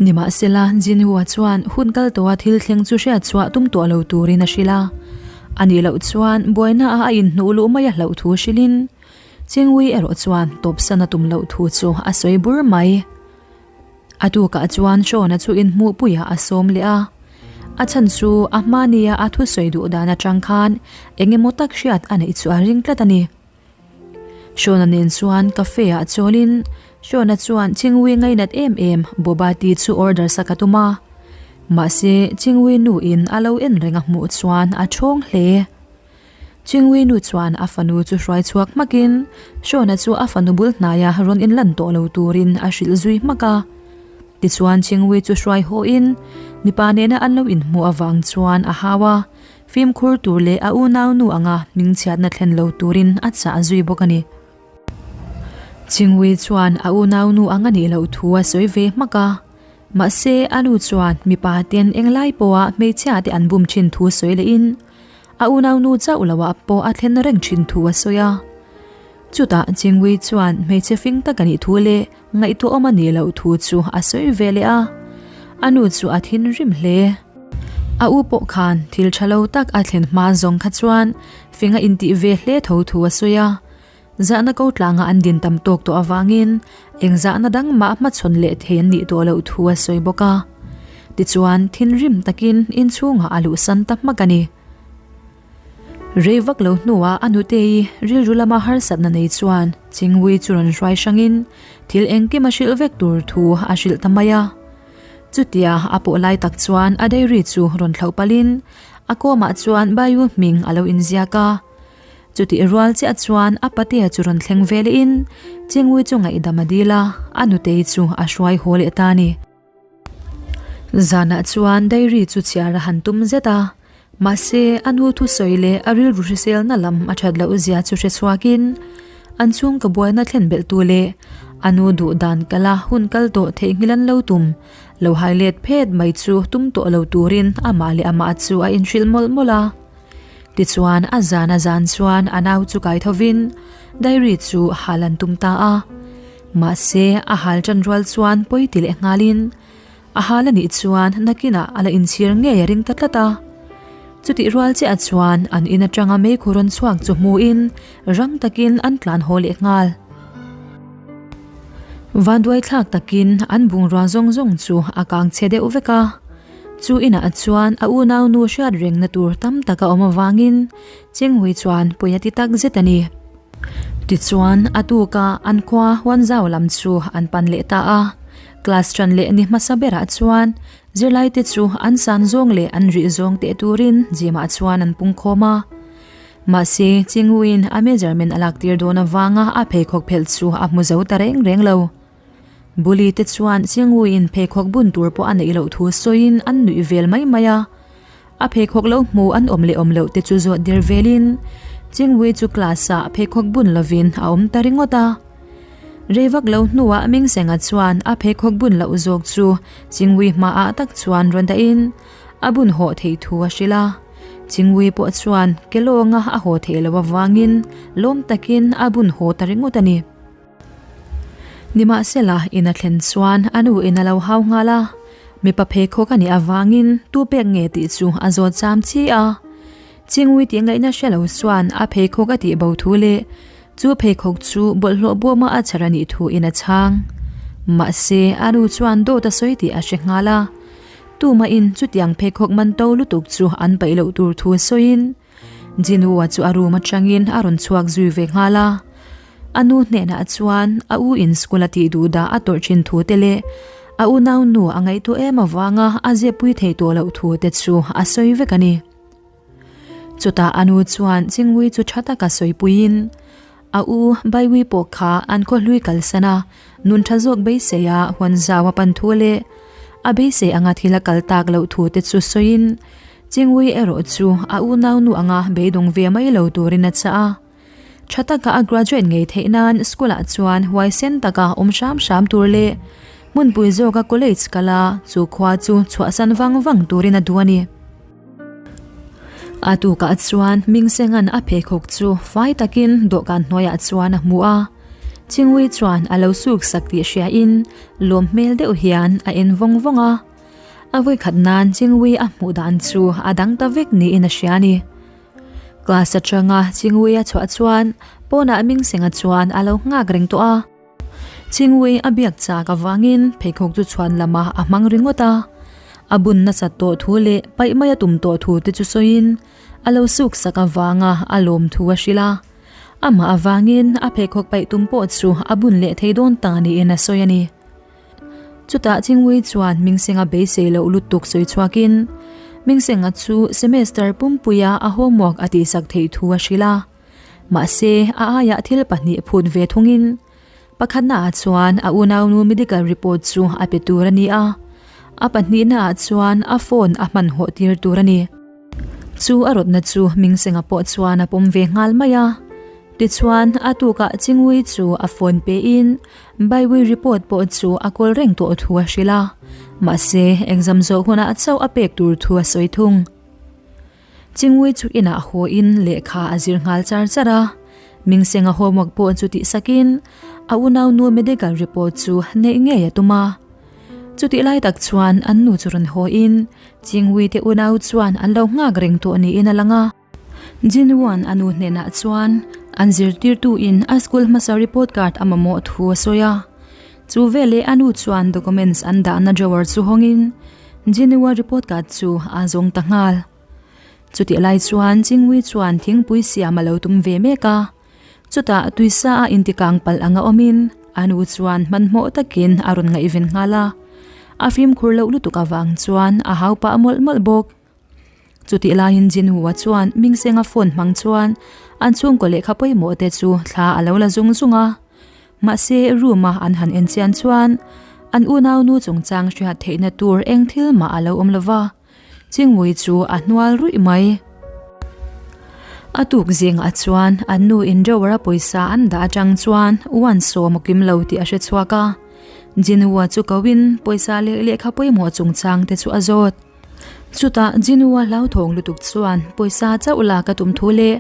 Nimahsela, Jinhua chuan hun kal tawha thil thleng chu hriat chhuah tum tawh lo turin a hrilh a. A nih loh chuan buaina ah a inhnuh luh mai a hlauh thu hrilhin Chingui erawh chuan tawpsan a tum loh thu chu a sawi bur mai. A tukah chuan Sean-a chu inhmuhpuiah a sawm leh a. A chhan chu a hma nia a thusawi duh dan atang khan eng emaw tak hriat a neih chu a ring tlat a ni. Sean-a nen chuan cafe ah chawlin Sean-a chuan Chingui ngainat em em Boba tea chu order sak a tum a. Mahse Chingui nu in a lo en reng a hmuh chuan a thawng hle. Chingui nu chuan a fanu chu hruai chhuak hmakin Sean-a chu a fanu bul hnaia rawn inlan tawh lo turin a hrilh zui hmak a. Tichuan Chingui chu hruai hawhin mipa nena an lo inhmuh avang chuan a hau a. Fimkhur tur leh a unau nu anga hmingchhiatna thlen lo turin a chah zui bawk a ni. Chingui chuan a unau nu ang a nih loh thu a sawi ve hmak a, mahse a nu chuan mipa ten englai pawha hmeichhia te an bum thin thu sawi lehin a unau nu chauh loah pawh a thlen reng thin thu a sawi a. Chutah Chingui chuan hmeichhe fing tak a nih thu leh Ngaihtuahawm a nih loh thu chu a sawi ve leh a, a nu chu a thinrim hle. A u pawh khan thil tha lo tak a thlen hma zawng kha chuan fing a intih ve hle tho thu a sawi a, zahna ko tlanga an din tam tawk tawh avangin eng zahna dang mah hmachhawn leh thei an nih tawh loh thu a sawi bawk a. Tichuan thinrim takin inchhungah a luhsan ta hmak a ni. Rei vak lo hnuah a nutei rilru lama harsatna nei chuan Chingui chu rawn hruai hrangin thil engkim a hrilh vek tur thu a hrilh ta mai a. Chutia a pawh lai tak chuan a diary chu rawn thlauh palhin a kawmah chuan Bayu hming a lo inziak a. Chutih rual chiah chuan a patea chu rawn thleng ve lehin Chingui chu ngaihdam a dil a, a nutei chu a hruai haw leh ta a ni. Zanah chuan diary chu chhiar a han tum zet a, mahse a nu thusawi leh a rilru hriselna lam a that loh zia chu hre chhuakin an chhungkaw buaina thlen belh tu leh a nu duh dan kala hun kal tawh theihnghilh an lo tum lo hai let phet mai chu tum tawh lo turin amah leh amah chu a inhrilh mawlh mawlh a. Tichuan a zan a zan chuan a nau chu kai thovin diary chu hal an tum ta a. Mahse, a hal ṭan rual chuan pawi ti leh nghalin a hal a nih chuan nakinah a la inchhir ngei a ring ta tlat a. Chutih rual chiah chuan an in aṭanga meikhu rawn chhuak chu hmuin rang takin an tlan haw leh nghal. Vanduai thlak takin an bungrua zawng zawng chu a kang chhe deuh vek a. Chu inah chuan a unaunu hriat rengna tur tam tak a awm avangin Chinghui chuan pawi a ti tak zet a ni. Tichuan, a tuka an khua Huanzau lam chu an pan leh ta a. Class ṭan leh ni hmasa berah chuan zirlaite chu an san zawng leh an rih zawng teh turin gym-ah chuan an pung khawm a. Mahse, Chinghuiin a measurement a lak tir dawn avanga a pheikhawk phelh chu a hmu zo ta reng reng lo. Bully te chuan Chinghuiin pheikhawk bun tur pawh a neih loh thu sawiin an nuih vel mai mai a. A pheikhawk lo hmu an awm leh awm loh te chu zawt der velin Chingwei chu class ah pheikhawk bun lovin a awm ta ringawt a. Rei vak lo hnuah Mingsenga chuan a pheikhawk bun loh zawk chu Chingwei hmaah tak chuan rawn dahin a bun hawh theih thu a hrilh a. Chingwei pawh chuan ke lawnga a haw theih loh avangin lawm takin a bun haw ta ringawt a ni. Nimahsela, in a thlen chuan a nu in a lo hau nghal a, mipa pheikhawk a nih avangin tu pek nge tih chu a zawt cham chi a. Chingui tih ngaihna hre lo chuan a pheikhawk a tih bo thu leh chu pheikhawk chu bawlhhlawh bawma a chhar a nih thu in a chhang. Mahse, a nu chuan dawt a sawi tih a hre nghal a, tumahin chutiang pheikhawk man to lutuk chu an paih loh tur thu sawiin Jinwoo-a chu a room atangin a rawn chhuak zui ve nghal a. A nu hnenah chuan a u in school a tih duh dah a tawrh thin thu te leh a unau nu a ngaihtuah em avanga a zepui thei tawh loh thu te chu a sawi vek a ni. Chutah a nu chuan Chingwui chu tha taka sawipuiin a u Baiwui pawh kha an khawhlui kalsan a. Nun tha zawk beiseia huan zau a pan thu leh a beisei anga thil a kal tak loh thu te chu sawiin Chingui erawh chu a unaunu anga beidawng ve mai lo turin a chah a. Tha taka a graduate ngei theih nan school ah chuan huaisen taka awm hram hram tur leh hmunpui zawka college kala chu khua chu chhuahsan vang vang turin a duh a ni. A tukah chuan Mingsenga'n a pheikhawk chu fai takin dawhkan hnuaiah chuan a hmu a. Chingui chuan a lo suk sak tih hriain lawm hmel deuh hian a en vawng vawng a. A vawikhat nan Chingui a hmuh dan chu a dang ta vek niin a hria a ni. Class atanga Chingui a chhuah chuan pawnah Mingsenga chuan a lo nghak reng tawh a. Chingui a biak chak avangin pheikhawk chu chhuan lamah a hmang ringawt a. A bun nasat tawh thu leh paih mai a tum tawh thu te chu sawiin a lo suk sak avanga a lawm thu a hrilh a. Amah avangin a pheikhawk paih tum pawh chu a bun leh thei dawn ta niin a sawi a ni. Chutah Chingui chuan Mingsenga beisei loh lutuk sawi chhuakin Mingsenga chu semester pumpuia a homework a tihsak theih thu a hrilh a. Mahse, a aiah thil pahnih phut ve thungin pakhatnaah chuan a unaunu medical report chu a pe tur a ni a, a pahnihnaah chuan a phone a hmanhawh tir tur a ni. Chu a rawtna chu Mingsenga pawh chuan a pawm ve nghal mai a. Tichuan, a tukah Chingui chu a phone pein Baiwi report pawh chu a kawl reng tawh thu a hrilh a, mahse, exam zawh hunah chauh a pek tur thu a sawi thung. Chingui chu inah haw in lehkha a zir nghal char char a, Mingsenga homework pawh chu tih sakin a unaunu medical report chu neih ngei a tum a. Chutih lai tak chuan an nu chu rawn haw in Chingui te unau chuan an lo nghak reng tawh niin a lang a. Jinwon a nu hnenah chuan an zirtirtu in a school hmasa report card a mamawh thu a sawi a. Chu veleh a nu chuan documents an dahna drawer chu hawngin Jinua report card chu a zawng ta nghal. Chutih lai chuan Chingui chuan thingpui siam a lo tum ve mek a. Chutah tuisa a intikang palh anga awmin a nu chuan hmanhmawh takin a rawn ngaihven nghal a. A fimkhur loh lutuk avang chuan a hau pah mawlh mawlh bawk. Chutih laiin Jinhua chuan Mingsenga phone hmang chuan an chhungkaw lehkha pawimawh te chu thla a lo la zung zung a. Mahse room a an han en chian chuan an unaunu chungchang hriat theihna tur eng thil mah a lo awm lo va, Chingmui chu a hnual ruih mai. A tuk zingah chuan an nu in drawer a pawisa an dah atang chuan uan sawm a kim lo tih a hre chhuak a. Jinhua chu ko in pawisa leh lehkha pawimawh chungchang te chu a zawt. Chutah Jinua hlauthawng lutuk chuan pawisa chauh lak a tum thu leh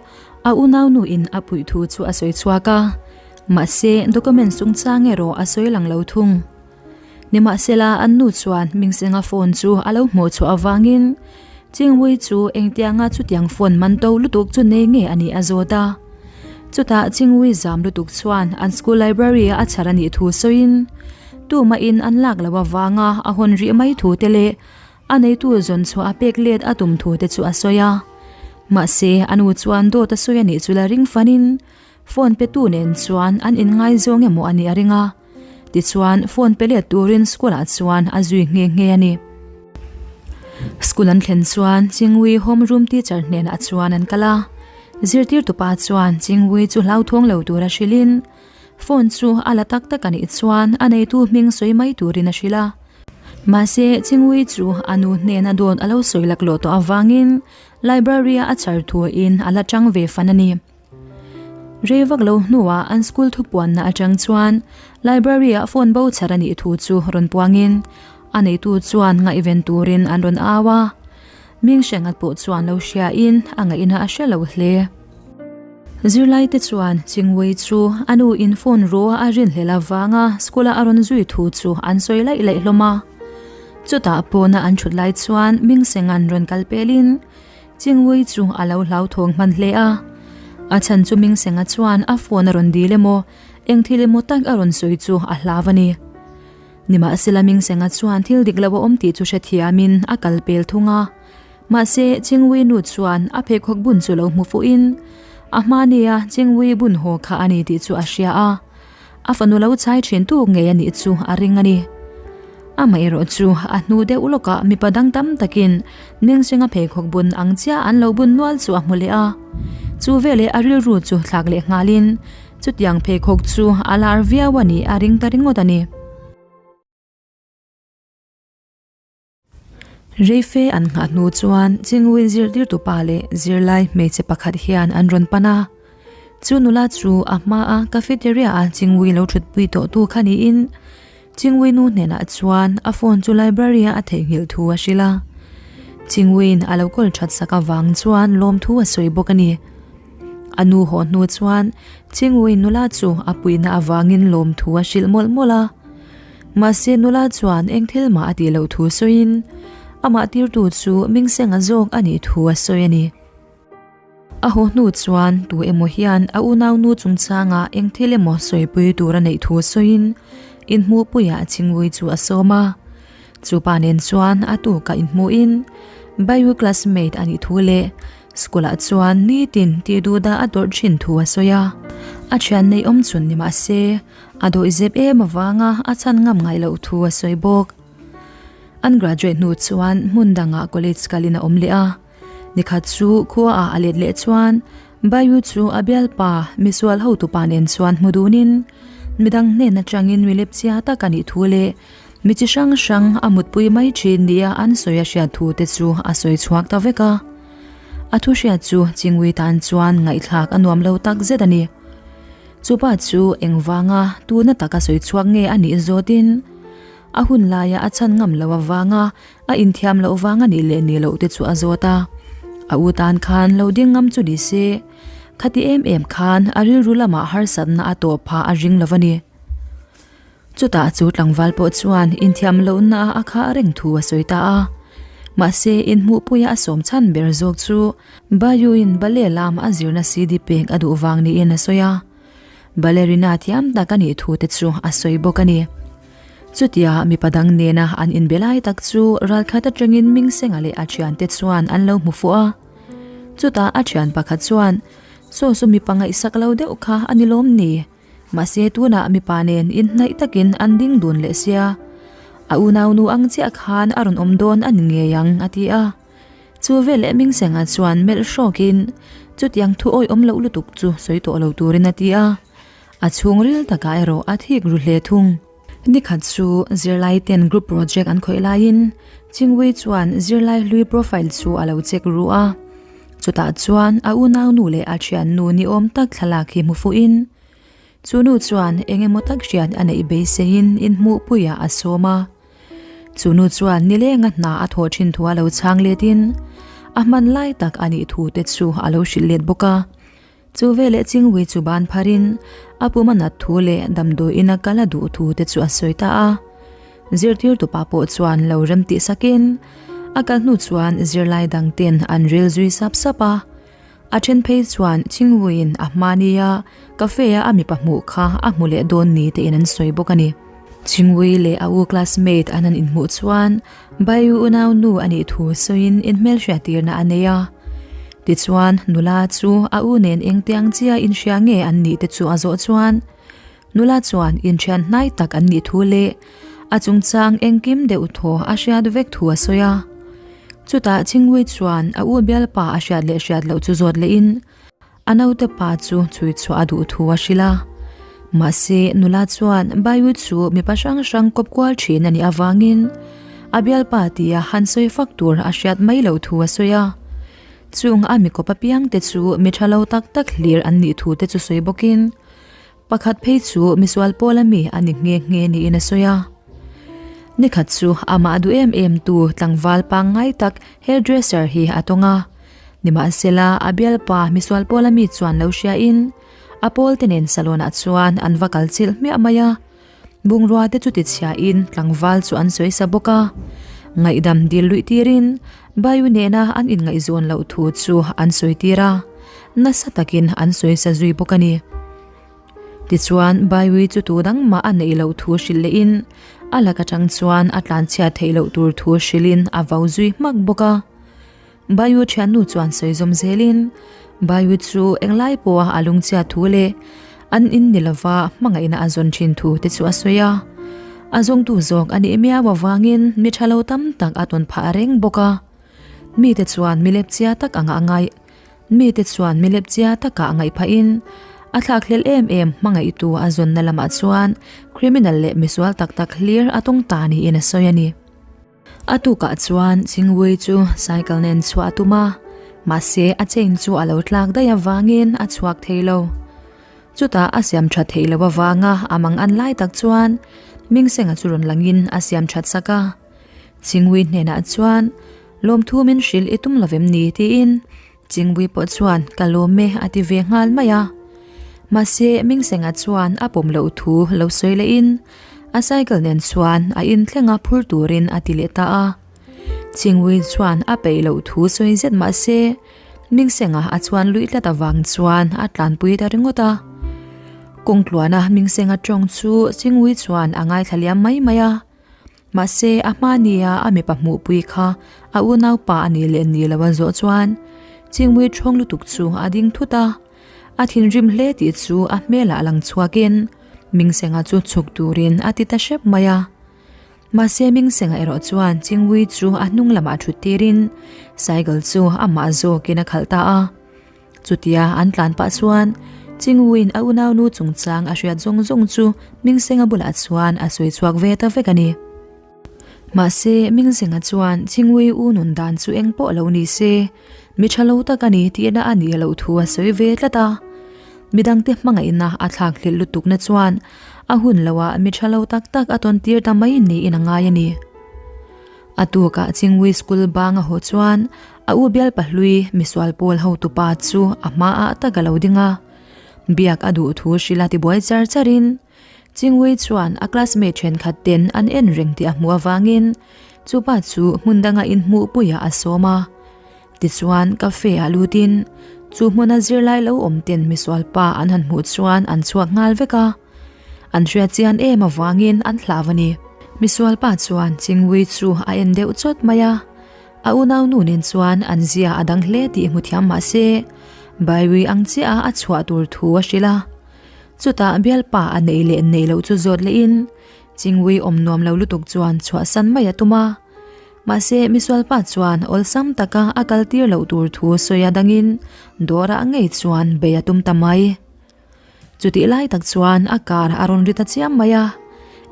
a unaunu in a puih thu chu a sawi chhuak a, mahse document chungchang erawh a sawi lang lo thung. Nimahsela an nu chuan Mingsenga phone chu a lo hmuh chhuah avangin Chingwui chu engtianga chutiang phone man to lutuk chu nei nge a nih a zawt a. Chutah Chingwui zam lutuk chuan an school library a a chhar a nih thu sawiin tumahin an lak loh avanga a hawn rih mai thu te leh A neitu zawn chhuah a pek let a tum thu te chu a sawi a. Mahse, a nu chuan dawt a sawi a nih chu la ring fanin phone pe tu nen chuan an inngaizawng emaw a nih a ring a. Tichuan, phone pe let turin school ah chuan a zui nghe nghe a ni. School an thlen chuan Chingui home room teacher hnenah chuan an kal a. Zirtirtupa chuan Chingui chu hlauthawng lo tura hrilhin phone chu a la tak tak a nih chuan a neitu hming sawi mai turin a hrilh a. Mahse, Chingui chu a nu hnena dawn a lo sawi laklawh tawh avangin library-a a char thuain a la chang ve fan a ni. Rei vak lo hnuah an school thupuanna atang chuan library-ah phone bo chhar a nih thu chu rawn puangin a neitu chuan ngaihven turin an rawn au a. Ming Hrengat pawh chuan lo hriain a ngaihna a hre lo hle. Zirlaite chuan Chingwei chu a nu in phone ru a a rinhlelh avanga school a a rawn zui thu chu an sawi laih laih hlawm a. Chutah pawna an thut lai chuan Mingsenga'n rawn kal pelin Chingwei chu a lo hlauthawng hman hle a. A chhan chu Mingsenga chuan a phone a rawn dil emaw eng thil emaw tak a rawn sawi chu a hlau a ni. Nimahsela Mingsenga chuan thil dik lo a awm tih chu hrethiamin a kal pel thung a. Mahse, Chingwui nu chuan a pheikhawk bun chu lo hmu fuhin a hma nia Chingwui bun haw kha a ni tih chu a hria a, a fanu lo chai thin tuk ngei a nih chu a ring a ni. Amaherawh chu a hnu deuh lawkah mipa dang tam takin Mengsenga pheikhawk bun ang chiah an lo bun nual chu a hmu leh a, chu veleh a rilru chu thlak leh nghalin. Chutiang pheikhawk chu a lar viau a nih a ring ta ringawt a ni. Reife an nghah hnu chuan Chingui zirtirtu pa leh zirlai hmeichhe pakhat hian an rawn pan a. Chu nula chu a hmaa cafeteria a Chingui lo thutpui tawh tu kha niin Chingui nu hnenah chuan a phone chu library a a theihnghilh thu a hrilh a. Chinguiin a lo kawl that sak avang chuan lawmthu a sawi bawk a ni. A nu haw hnu chuan Chingui nula chu a puihna avangin lawmthu a hrilh mawlh mawlh a. Mahse nula chuan eng thil mah a tih loh thu sawiin amah tirtu chu Mingsenga zawk a nih thu a sawi a ni. A haw hnu chuan tu emaw hian a unaunu chungchangah eng thil emaw sawipui tur a neih thu sawiin inhmuhpuiah Chingui chu a sawm a. Chu pa nen chuan a tukah inhmuhin Baiyu classmate a nih thu leh School-ah chuan nitin tih duhdah a dawrh thin thu a sawi a. A thian neih awm chhun ni mah se a dawihzep em avanga a chhan ngam ngai loh thu a sawi bawk. An graduate hnu chuan hmun dangah college kalin a awm leh a. Nikhat chu khuaah a let leh chuan Bayu chu a bialpa misual hotupa nen chuan hmu dunin midang hnen atangin mi lepchia tak a nih thu leh mi chi hrang hrang a mutpui mai thin nia an sawi a hriat thu te chu a sawi chhuak ta vek a. A thu hriat chu Chingui tan chuan ngaihthlak a nuam lo tak zet a ni. Chupa chu engvanga tuna taka sawi chhuak nge a nih zawtin a hun laia a chhan ngam lo avanga A inthiam loh vang a nih leh nih loh te chu a zawt a, a u tan khan lo ding ngam chu ni se, khati em em khan a rilru lamah harsatna a tawh phah a ring lo a ni. Chutah chu tlangval pawh chuan inthiam lohna a khah reng thu a sawi ta a, mahse inhmuhpuia a sawm chhan ber zawk chu Bayuin ballet lam a zirna CD pek a duh vang niin a sawi a, ballerina thiam tak a nih thu te chu a sawi bawk a ni. Chutia mipa dang nena an inbe lai tak chu ralkhat atangin Mingsenga leh a thiante chuan an lo hmu fuh a. Chutah a thian pakhat chuan, Saw saw mipa ngaihsak lo deuh kha a ni lawm ni? Mahse tunah mipa nen inhnaih takin an ding dun leh sia. A unaunu ang chiah khan a rawn awm dawn a ni ngei ang, a ti a. Chu veleh Mingsenga chuan melh hrawkin chutiang thu awihawm loh lutuk chu sawi tawh lo turin a ti a. A chhungril takah erawh a thik ru hle thung. Nikhat chu zirlai ten group project an khawih laiin Chingwei chuan zirlai hlui profile chu a lo check ru a. Chutah chuan a unaunu leh a thiannu ni awm tak thlalak hi hmu fuhin chu nu chuan eng emaw tak hriat a neih beiseiin inhmuhpuiah a sawm a. Chu nu chuan nilenga hna a thawh thin thu a lo chhang letin a hman lai tak a nih thu te chu a lo hrilh let bawk a. Chu veleh Chingwei chu ban pharin a pum a nat thu leh damdawiin a kal a duh thu te chu a sawi ta a. Zirtirtu pa pawh chuan lo rem tih sakin a kal hnu chuan zirlai dang ten an rel zui sap sap a. A then phei chuan Chingweiin a hma nia cafe a a mipa hmuh kha a hmu leh dawn ni tein an sawi bawk a ni. Chingwei leh a u classmate an han inhmuh chuan Baiu unau nu a nih thu sawiin inhmelhriattirna a nei a. Tichuan, nula chu a u nen engtiang chia inhria nge an nih te chu a zawh chuan, nula chuan inthian hnai tak an nih thu leh a chungchang engkim deuh thaw a hriat vek thu a sawi a. Chutah Chingui chuan a u bialpa a hriat leh hriat loh chu zawt lehin, A naute pa chu chhui chhuah a duh thu a hrilh a. Mahse, nula chuan Baiyu chu mipa hrang hrang kawp kual thin a nih avangin a bialpa tia han sawi fak tur a hriat mai loh thu a sawi a. Chung a mi kawp apiang te chu mi tha lo tak tak hlir an nih thu te chu sawi bawkin Pakhat phei chu misual pawl ami a ni nghe nghe niin a sawi a. Nikhat chu amah duh em em tu tlangval pangngai tak hairdresser hi a tawng a. Nimahsela a bialpa misual pawl ami chuan lo hriain a pawl te nen salon ah chuan an va kal chilh hmiah mai a. Bungrua te chu tichhiain tlangval chu an sawi sa bawk a. Ngaihdam dil luih tirin Bayu nena an inngaihzawn loh thu chu an sawi tir a, nasa takin an sawi sa zui bawk a ni. Tichuan Bayu chu tu dang mah a neih loh thu hrilh lehin a lak atang chuan a tlanchhiat theih loh tur thu hrilhin a vau zui hmak bawk a. Bayu thiannu chuan sawi zawm zelin Bayu chu englai pawha a lungchhiat thu leh an in ni lova hmangaihna a zawn thin thu te chu a sawi a. A zawngtu zawk a nih miau avangin mi tha lo tam tak a tawn phah reng bawk a. Mite chuan mi lepchia tak anga a ngaih Mite chuan mi lepchia takah a ngaih phahin A thlakhlelh em em hmangaihtu a zawnna lamah chuan criminal leh misual tak tak hlir a tawng ta niin a sawi a ni. A tukah chuan Chingwei chu cycle nen chhuah a tum a, mahse a chain chu a lo tlak daih avangin a chhuak thei lo. Chutah a siam that theih loh avanga a mang an lai tak chuan Mingsenga chu rawn langin a siam that sak a. Chingwei hnenah chuan lawmthu min hrilh i tum lovem ni tiin Chingwei pawh chuan ka lawm e a ti ve nghal mai a. Mahse Mingsenga chuan a pawm loh thu lo sawi lehin a cycle nen chuan a inthleng a phur turin a ti leh ta a. Chingwei chuan a peih loh thu sawi zet mahse Mingsenga a chuan luih tlat avang chuan a tlanpui ta ringawt a. Kawngtluana Mingsenga tawng chu Chingwei chuan a ngaithla liam mai mai a. Mahse, a hma nia a mipa hmuhpui kha a unaupa a nih leh ni lo a zawh chuan Chingmui ṭhawng lutuk chu a ding thut a, a thinrim hle tih chu a hmelah lang chhuakin Mingsenga chu chhuk turin a ti ta hrep mai a. Mahse, Mingsenga erawh chuan Chingmui chu a hnung lamah ṭhut tirin cycle chu amah zawkin a khalh ta a. Chutia an tlan pah chuan Chingwin a unaunu chungchang a hriat zawng zawng chu Mingsenga bulah chuan a sawi chhuak ve ta vek a ni. Mahse, Mingsenga chuan Chingwi u nun dan chu eng pawh lo ni se, mi tha lo tak a ni tihna a nih loh thu a sawi ve tlat a. Midangte hmangaihna a thlak hlelh lutukna chuan a hun loah mi tha lo tak tak a tawn tir ta mai niin a ngai a ni. A tukah Chingwi School bang a haw chuan a u bial pahlui misual pawl hotupa chu a hmaah tak a lo ding a. Biak a duh thu hrilh a tibuai char charin Chingwi chuan a classmate thenkhat ten an en reng tih a hmuh avangin chupa chu hmun danga inhmuhpuiah a sawm a. Tichuan cafe ah lutin chu hmuna zirlai lo awm ten misual pa an han hmuh chuan an chhuak nghal vek a. An hriat chian em avangin an hlau a ni. Misual pa chuan Chingwi chu a en deuh chawt mai a. A unau nu nen chuan an zia a dang hle tih hmu thiam mah se, Baiwi ang chiah a a chhuah tur thu a hrilh a. Chutah bialpa a neih leh neih loh chu zawt lehin Chingwi awm nuam lo lutuk chuan chhuahsan mai a tum a. Mahse misual pa chuan awlsam taka a kal tir loh tur thu sawi a dangin dawrah ngei chuan bei a tum ta mai. Chutih lai tak chuan a car a rawn ri ta chiam mai a,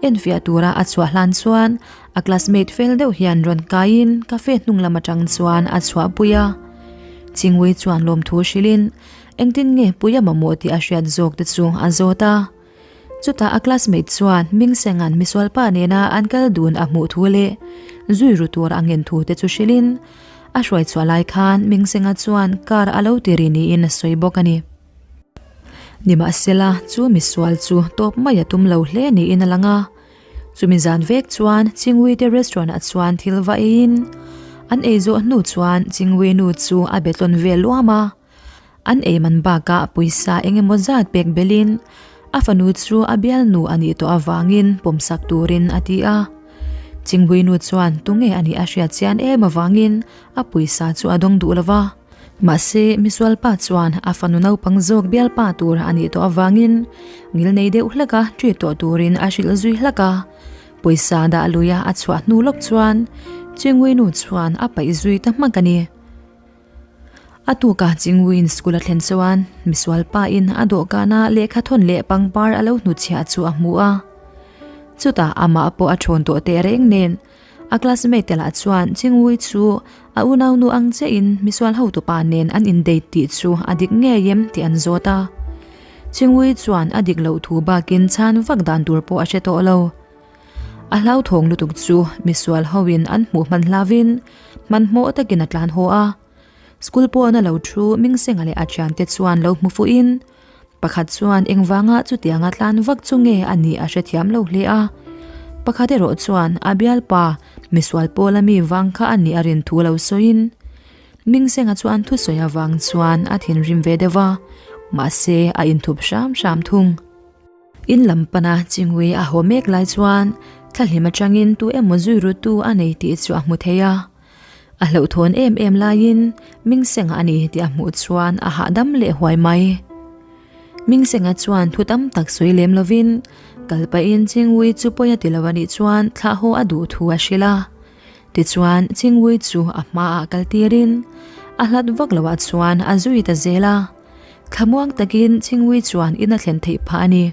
enfiah tura a chhuah hlan chuan a classmate fel deuh hian rawn kaiin cafe hnung lam atang chuan a chhuahpui a. Chingui chuan lawmthu hrilhin engtin nge pui a mamawh tih a hriat zawk te chu a zawt a. Chutah a classmate chuan Mingsenga'n misualpa nena an kal dun a hmuh thu leh zui ru tur a ngen thu te chu hrilhin a hruai chhuah lai khan Mingsenga chuan car a lo ti ri niin a sawi bawk a ni. Nimahsela, chu misual chu tawp mai a tum lo hle niin a lang a. Chumi zan vek chuan Chingwite restaurant ah chuan thil va eiin an ei zawh hnu chuan Chingwi nu chu a be tlawn vel luam a. An ei man bakah pawisa eng emaw zat pek belhin a fanu chu a bialnu a nih tawh avangin pawmsak turin a ti a. Chingwi nu chuan tunge a nih a hriat chian em avangin a pawisa chu a dawng duh lo va. Mahse, misualpa chuan a fanu naupang zawk bialpa tur a nih tawh avangin ngil nei deuh hlek a treat tawh turin a hrilh zui hlak a. Pawisa dah luia a chhuah hnu lawk chuan Chingui nu chuan a paih zui ta hmak a ni. A tuka Chinguiin school a thlen chuan misualpa in a dawhkana lehkha thawn leh pangpar a lo hnutchhiah chu a hmu a. Chutah amah pawh a thawn tawh tehreng nen A classmate te lah chuan Chingui chu a unaunu ang chiahin misual hotupa nen an indate tih chu a dik ngei em tih an zawt a. Chingui chuan a dik loh thu bakin chhan vak dan tur pawh a hre tawh lo. A hlauthawng lutuk chu misual hoin an hmuh hman hlavin hmanhmawh takin a tlan haw a. School pawn a lo thu Mingsenga leh a thiante chuan lo hmu fuhin Pakhat chuan engvanga chutianga tlan vak chu nge a nih a hrethiam lo hle a. Pakhat erawh chuan a bialpa misual pawla mi vang kha a nih a rin thu lo sawiin Mingsenga chuan thusawi avang chuan a thinrim ve deuh a, mahse a inthup hram hram thung. In lam pana Chingui a haw mek lai chuan thlahlim atangin tu emaw zui rutu a nei tih chu a hmu thei a. A hlauhthawn em em laiin Mingsenga a ni tih a hmuh chuan a hahdam leh huai mai. Mingsenga chuan thu tam tak sawi lem lovin kal pahin Chingui chu pawi a ti lo a nih chuan thlah haw a duh thu a hrilh a. Tichuan Chingui chu a hmaah kal tirin a hlat vak loah chuan a zui ta zel a. Thlamuang takin Chingui chuan in a thlen theih phah a ni.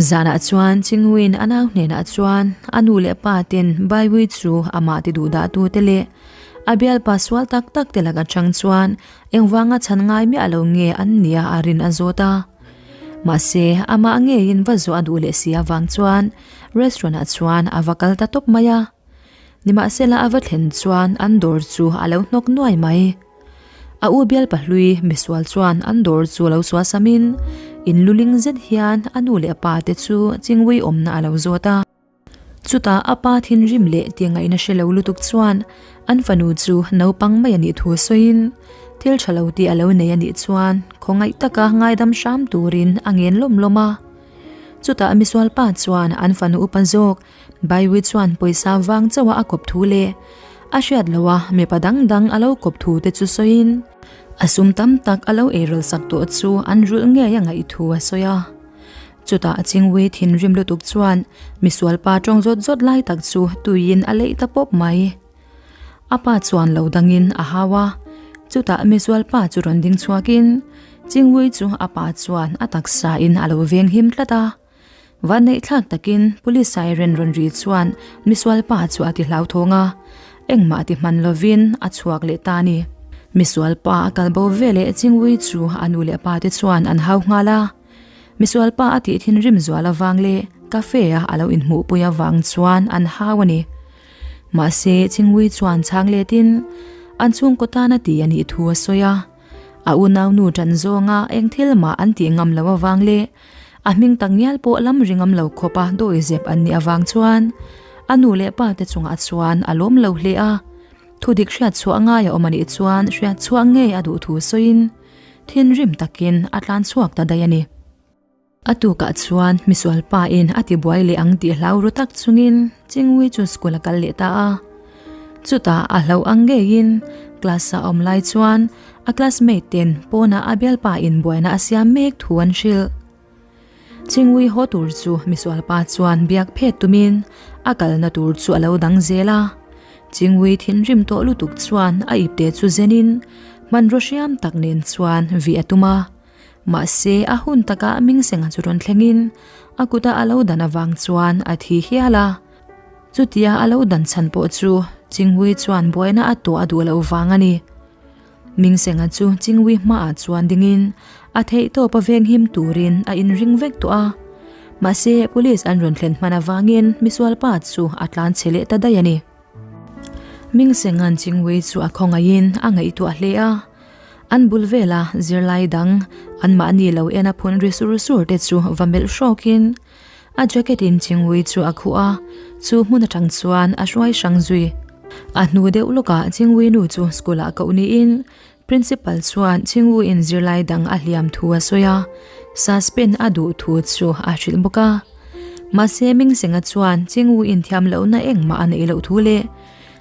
Zanah chuan Chingwiin a nau hnenah chuan a nu leh pa ten Baiwi chu amah ti duh dah tute leh a bialpa sual tak tak te lak atang chuan engvanga chhan ngai miah lo nge an nia a rin a zawt a. Mahse, amah ngeiin va zawh a duh leh si avang chuan restaurant ah chuan a va kal ta tawp mai a. Nimahsela a va thlen chuan an dawr chu a lo hnawk nuai mai. A u bial pahlui misual chuan an dawr chu lo suasamin in luling zet hian a nu leh a pa te chu chingui awmna a lo zawt a. Chutah a pa thinrim leh tihngaihna hre lo lutuk chuan an fanu chu naupang mai a nih thu sawiin thil tha lo tih a lo nei a nih chuan khawngaih taka ngaidam hram turin a ngen lawm lawm a. Chutah misual pa chuan an fanu upa zawk Baiwi chuan pawisa vang chauh a a kawp thu leh a hriat loh a mipa dang dang a lo kawp thu te chu sawiin a sum tam tak a lo eiral sak tawh chu an rulh ngei a ngaih thu a sawi a. Chutah a chingwi thinrim lutuk chuan misual pa tawng zawt zawt lai tak chu tuiin a leih ta pawp mai. A pa chuan lo dangin a hau a, chutah misual pa chu rawn ding chhuakin chingwi chu a pa chuan a taksa in a lo veng him tlat a. Vanneihthlak takin Police siren rawn ri chuan misual pa chu a ti hlauthawng a, engmah ti hman lovin a chhuak leh ta a ni. Misual pa a kal bo veleh Chingui chu a nu leh pa te chuan an hau nghal a. Misual pa a tih thinrim zual avang leh cafe a a lo inhmuhpui avang chuan an hau a ni. Mahse Chingui chuan chhang letin an chhungkaw tan a ti a nih thu a sawi a. A unaunu ṭan zawnga eng thil mah an tih ngam loh avang leh a hming tak ngial pawh lam ri ngam lo khawpa dawizep an nih avang chuan a nu leh pa te chungah chuan a lawm lo hle a. Thudik hriat chhuah ngai a awm a nih chuan hriat chhuah ngei a duh thu sawiin thinrim takin a tlan chhuak ta daih a ni. A tukah chuan misual pa in a ti buai leh ang tih hlau ru tak chungin Chingui chu school a kal leh ta a. Chutah a hlo ang ngeiin class a awm lai chuan a classmate ten pawnah a bialpa in buaina a siam mek thu an hrilh. Chingui haw tur chu misual pa chuan biak phet tumin a kalna tur chu a lo dang zel a. Chingui thinrim tawh lutuk chuan a ipte chu zenin hmanraw hriam tak nen chuan vih a tum a. Mahse, a hun takah Mingsenga chu rawn thlengin a kuta a lo dan avang chuan a thi hial a. Chutia a lo dan chhan pawh chu Chinghui chuan buaina a tuah a duh loh vang a ni. Mingsenga chu Chinghui hmaah chuan dingin a theihtawp a venghim turin a inring vek tawh a. Mahse, police an rawn thlen hman avangin misualpa chu a tlanchhe leh ta daih a ni. Mingsenga'n Chinghui chu a khawngaihin a ngaihtuah hle a. An bul vela zirlai dang anmahni lo en a phun ri sur sur te chu va melh hrawkin a jacket in Chingui chu a khuh a, chu hmun atang chuan a hruai hrang zui. A hnu deuh lawkah Chingui nu chu school ah koh niin Principal chuan Chingui in zirlai dang a hliam thu a sawi a, suspend a duh thu chu a hrilh bawk a. Mahse Mingsenga chuan Chingui in thiam lohna engmah a neih loh thu leh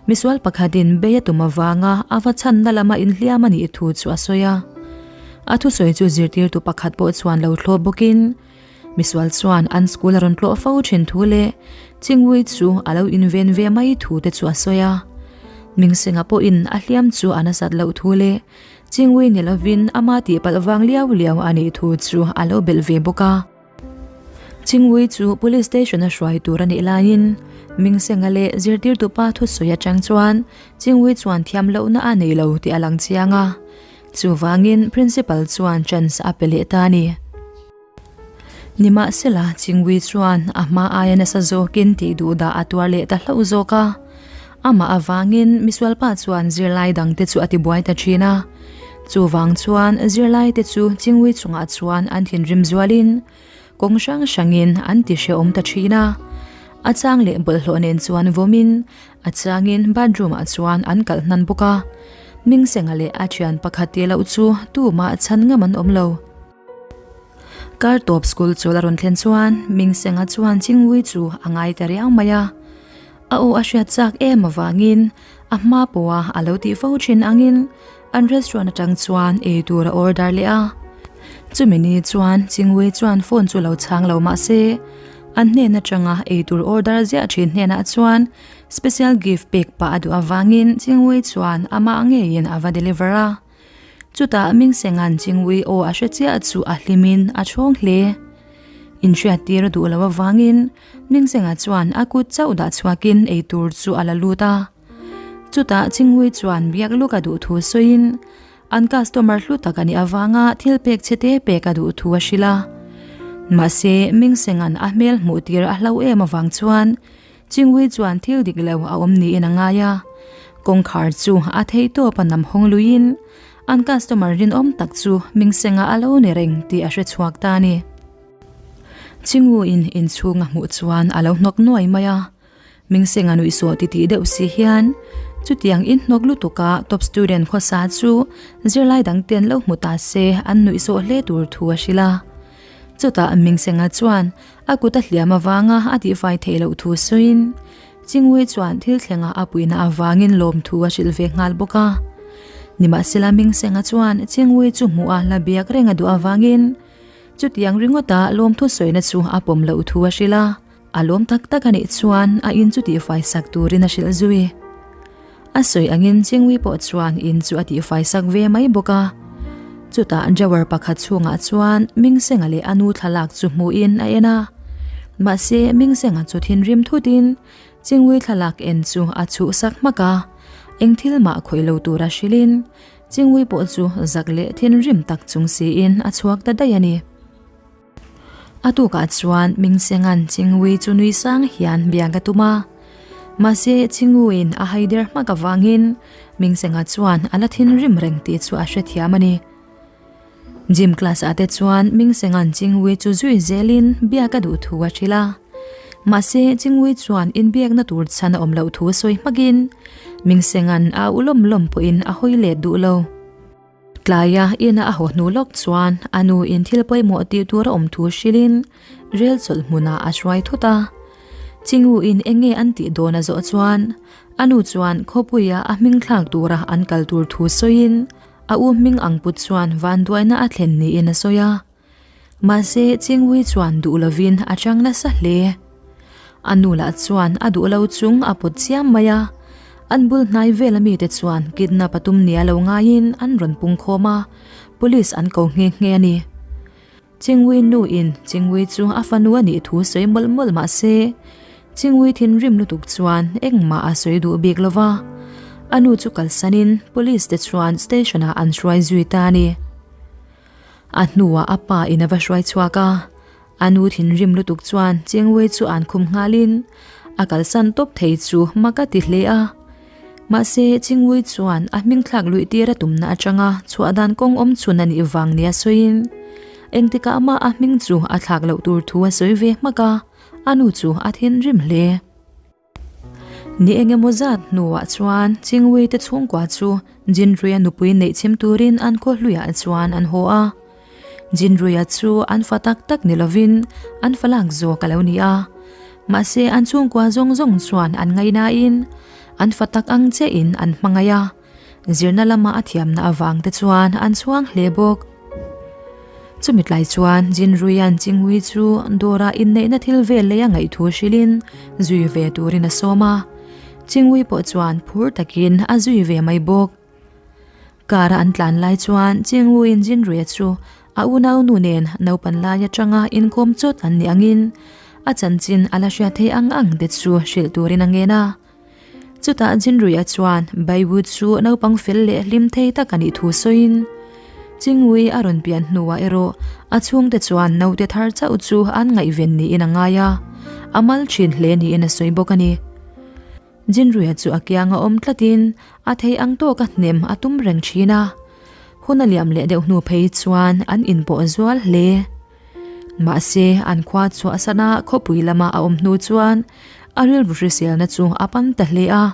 Misual pakhatin bei a tum avanga a va chhanna lama inhliam a nih thu chu a sawi a. A thusawi chu zirtirtu pakhat pawh chuan lo thlawp bawkin, misual chuan an school a rawn tlawh fo thin thu leh Chingui chu a lo inven ve mai thu te chu a sawi a. Mingsenga pawhin a hliam chu a nasat loh thu leh Chingui ni lovin ama tihpalh vang liau liau a nih thu chu a lo belh ve bawk a. Chingui chu Police Station a hruai tur a nih laiin Mingsenga leh zirtirtu pa thusawi atang chuan Chingui chuan thiam lohna a nei lo tih a lang chiang a, chuvangin Principal chuan chance a pe leh ta a ni. Nimahsela Chingui chuan a hma aia nasa zawkin tih duhdah a tuar leh ta hlauh zawk a. Amah avangin misualpa chuan zirlai dangte chu a tibuai ta thin a. Chuvang chuan zirlaite chu Chingui chungah chuan an thinrim zualin kawng hrang hrangin an ti hrehawm ta thin a. A chang leh bawlhhlawh nen chuan vawmin a changin bathroom ah chuan an kalh hnan bawk a. Mingsenga leh a thian pakhat tih loh chu tumah chhan ngam an awm lo. Kar tawp school chawl a rawn thlen chuan Mingsenga chuan Chingui chu a ngai ta riau mai a. A aw a hriat chak em avangin a hma pawha a lo tih fo thin angin an restaurant atang chuan ei tur a order leh a. Chumi ni chuan Chingui chuan phone chu lo chhang lo mah se an hnen atanga ei tur order ziah thin hnenah chuan special gift pek pah a duh avangin Chingui chuan amah ngeiin a va deliver a. Chutah Mingsenga'n Chingui aw a hre chiah chu a hlimin a chhawng hle. Inhriattir a duh loh avangin Mingsenga chuan a kut chauh dah chhuakin eitur chu a la lut a. Chutah Chingui chuan biak luk a duh thu sawiin An customer hlu tak a nih avanga thil pek che te pek a duh thu a hrilh a. Mahse, Mingsenga'n a hmel hmuh tir a hlo em avang chuan Chingui chuan thil dik lo a awm niin a ngai a. Kawngkhar chu a thei tawp a nam hawng luiin an customer rinawm tak chu Mingsenga a lo ni reng tih a hre chhuak ta a ni. Chinguiin inchhung a hmuh chuan a lo hnawk nuai mai a. Mingseng a nuih sawh titih deuh si hian chutiang in hnawk lutuk a top student khawsa chu zirlai dang ten lo hmu ta se an nuih sawh hle tur thu a hrilh a. Chutah Mingsenga chuan a kut a hliam avanga a tihfai theih loh thu sawiin Chingui chuan thil thlenga a puihna avangin lawm thu a hrilh ve nghal bawk a. Nimahsela Mingsenga chuan Chingui chu hmuh a la biak reng a duh avangin chutiang ringawta lawmthu sawina chu a pawm loh thu a hrilh a. A lawm tak tak a nih chuan a in chu tihfai sak turin a hrilh zui. A sawi angin Chingui pawh chuan in chu a tihfai sak ve mai bawk a. Chutah drawer pakhat chhungah chuan Mingsenga leh a nu thlalak chu hmuhin a en a. Mahse Mingsenga chu thinrim thutin Chingui thlalak en chu a chhuh sak hmak a. Eng thil mah khawih lo tura hrilhin Chingui pawh chu zak leh thinrim tak chung siin a chhuak ta daih a ni. A tukah chuan Mingsenga'n Chingui chu nui sang hian biak a tum a. Mahse, Chinguiin a haider hmak avangin Mingsenga chuan a la thinrim reng tih chu a hrethiam a ni. Gym class ah te chuan Mingsenga'n Chingui chu zui zelin biak a duh thu a hrilh a. Mahse, Chingui chuan inbiakna tur chhan a awm loh thu sawi hmakin Mingsenga'n a u lawm lawm pawhin a hawi let duh lo. Tlaia ina a haw hnu lawk chuan a nu in thil pawimawh tih tur a awm thu hrilhin rel chawlh hmunah a hruai thut a. Chingu in eng nge an tih dawn a zawh chuan a nu chuan khawpuia a hming thlak tura an kal tur thu sawiin a u hming ang put chuan vanduaina a thlen niin a sawi a. Mahse, Chingui chuan duh lovin a chang nasa hle. A nu lah chuan a duh lo chung a pawt chiam mai a. An bul hnai vel amite chuan kidnap a tum nia lo ngaiin an rawn pung khawm a, police an ko nghe nghe a ni. Chingui nu in Chingui chu a fanu a nih thu sawi mawlh mawlh mah se, Chingui thinrim lutuk chuan engmah a sawi duh bik lova. A nu chu kalsanin police te chuan station ah an hruai zui ta a ni. A hnuah a pa in a va hruai chhuak a, a nu thinrim lutuk chuan Chengwei chu an khum nghalin a kalsan tawp thei chu mak a ti hle a. Mahse, Chingwei chuan a hming thlak luih tir a tumna atanga chhuah dan kawng awm chhun a nih vang nia sawiin engtikah mah a hming chu a thlak loh tur thu a sawi ve hmak a, a nu chu a thinrim hle. Ni eng emaw zat hnuah chuan Chingwei te chhungkua chu Jinruia nupui neih chhim turin an khaw hluiah chuan an haw a. Jinruia chu an fa tak tak ni lovin an fa lak zawk a lo ni a. Mahse an chhungkua zawng zawng chuan an ngaihnain an fa tak ang chiahin an hmangaih a. Zirna lama a thiamna avang te chuan an chhuang hle bawk. Chumi tlai chuan Jinruian Chinghui chu dawrah inneihna thil vel lei a ngaih thu hrilhin zui ve turin a sawm a. Chinghui pawh chuan phur takin a zui ve mai bawk. Car a an tlan lai chuan Chinghuiin Jinruia chu a unaunu nen naupan lai atanga inkawm chawt an nih angin a chanchin a la hriat theih ang ang te chu hrilh turin a ngen a. Chutah Jinruia chuan Baiwu chu naupang fel leh hlim thei tak a nih thu sawiin, Chingui a rawn pian hnuah erawh a chhungte chuan naute thar chauh chu an ngaihven niin a ngai a, a mal thin hle niin a sawi bawk a ni. Jinruia chu a kianga awm tlatin a thei ang tawka hnem a tum reng thin a, hun a liam leh deuh hnu phei chuan an inpawh zual hle. Mahse, an khua chhuahsana khawpui lama a awm hnu chuan a rilru hriselna chu a pan ta hle a,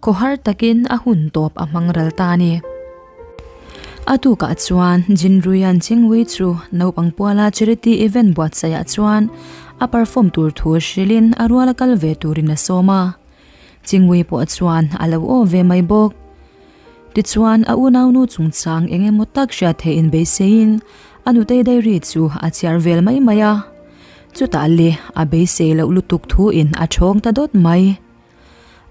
khawhar takin a hun tawp a hmang ral ta a ni. A tukah chuan Jinruian Chingwei chu naupang puala charity event buatsaihah chuan a perform tur thu hrilhin a ruala kal ve turin a sawm a. Chingwei pawh chuan a lo aw ve mai bawk. Tichuan, a unaunu chungchang eng emaw tak hriat theih inbeiseiin a nutei diary chu a chhiar vel mai mai a. Chutah le, a beisei loh lutuk thuin a chhawng ta dawt mai.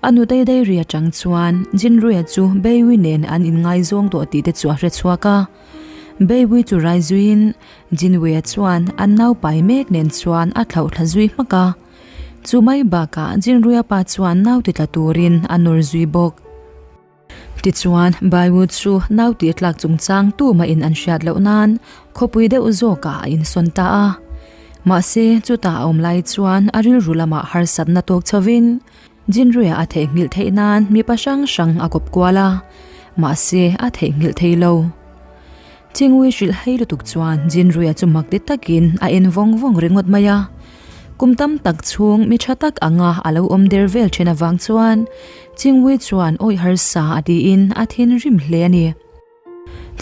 A nutei diary atang chuan Jinruia chu Beiwi nen an inngaizawng tawh tih te chu a hre chhuak a. Beiwi chu rai zuiin Jinwei-a chuan an nau pai mek nen chuan a thlauh thla zui hmak a. Chu mai bakah Jinruia pa chuan nau ti tla turin a nawr zui bawk. Tichuan, Baiwu chu nau tih tlak chungchang tumahin an hriat loh nan khawpui deuh zawkah a insawn ta a. Mahse, chutah a awm lai chuan a rilru lamah harsatna tawk chhovin Jinruia a theihnghilh theih nan mipa hrang hrang a kawp kual a, mahse a theihnghilh thei lo. Chingui hrilh hei lutuk chuan Jinruia chu mak ti takin a en vawng vawng ringawt mai a. Kum tam tak chhung mi tha tak anga a lo awm der vel thin avang chuan Chingui chuan awih harsa a tiin a thinrim hle a ni.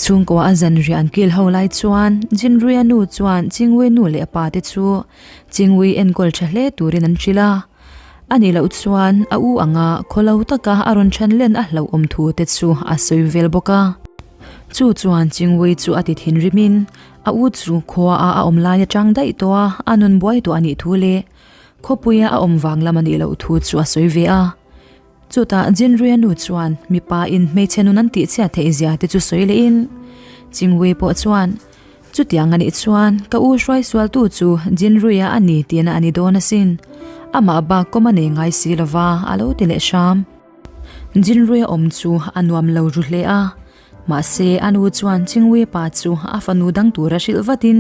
Chhungkua a zanriah an kil ho lai chuan Jinruia nu chuan Chingui nu leh a pa te chu Chingui enkawl tha hle turin an hrilh a. A nih loh chuan a u anga khawlo taka a rawn then len a hlauhawm thu te chu a sawi vel bawk a. Chu chuan Chingui chu a ti thinrimin a u chu khua a a awm lai atang daih tawh a, a nun buai tawh a nih thu leh khawpuia a awm vang lam a nih loh thu chu a sawi ve a. Chutah Jinruia nu chuan mipa in hmeichhe nun an tih chhiat theih zia te chu sawi leh in Chingwei pawh chuan chutiang a nih chuan ka u hruai sual tu chu Jinruia a ni tihna a ni dawn asin amah bak kawm a nei ngai si lova a lo ti leh hram. Jinruia awm chu a nuam lo ru hle a mahse a nu chuan Chingwei pa chu a fanu dang tura hrilh vat in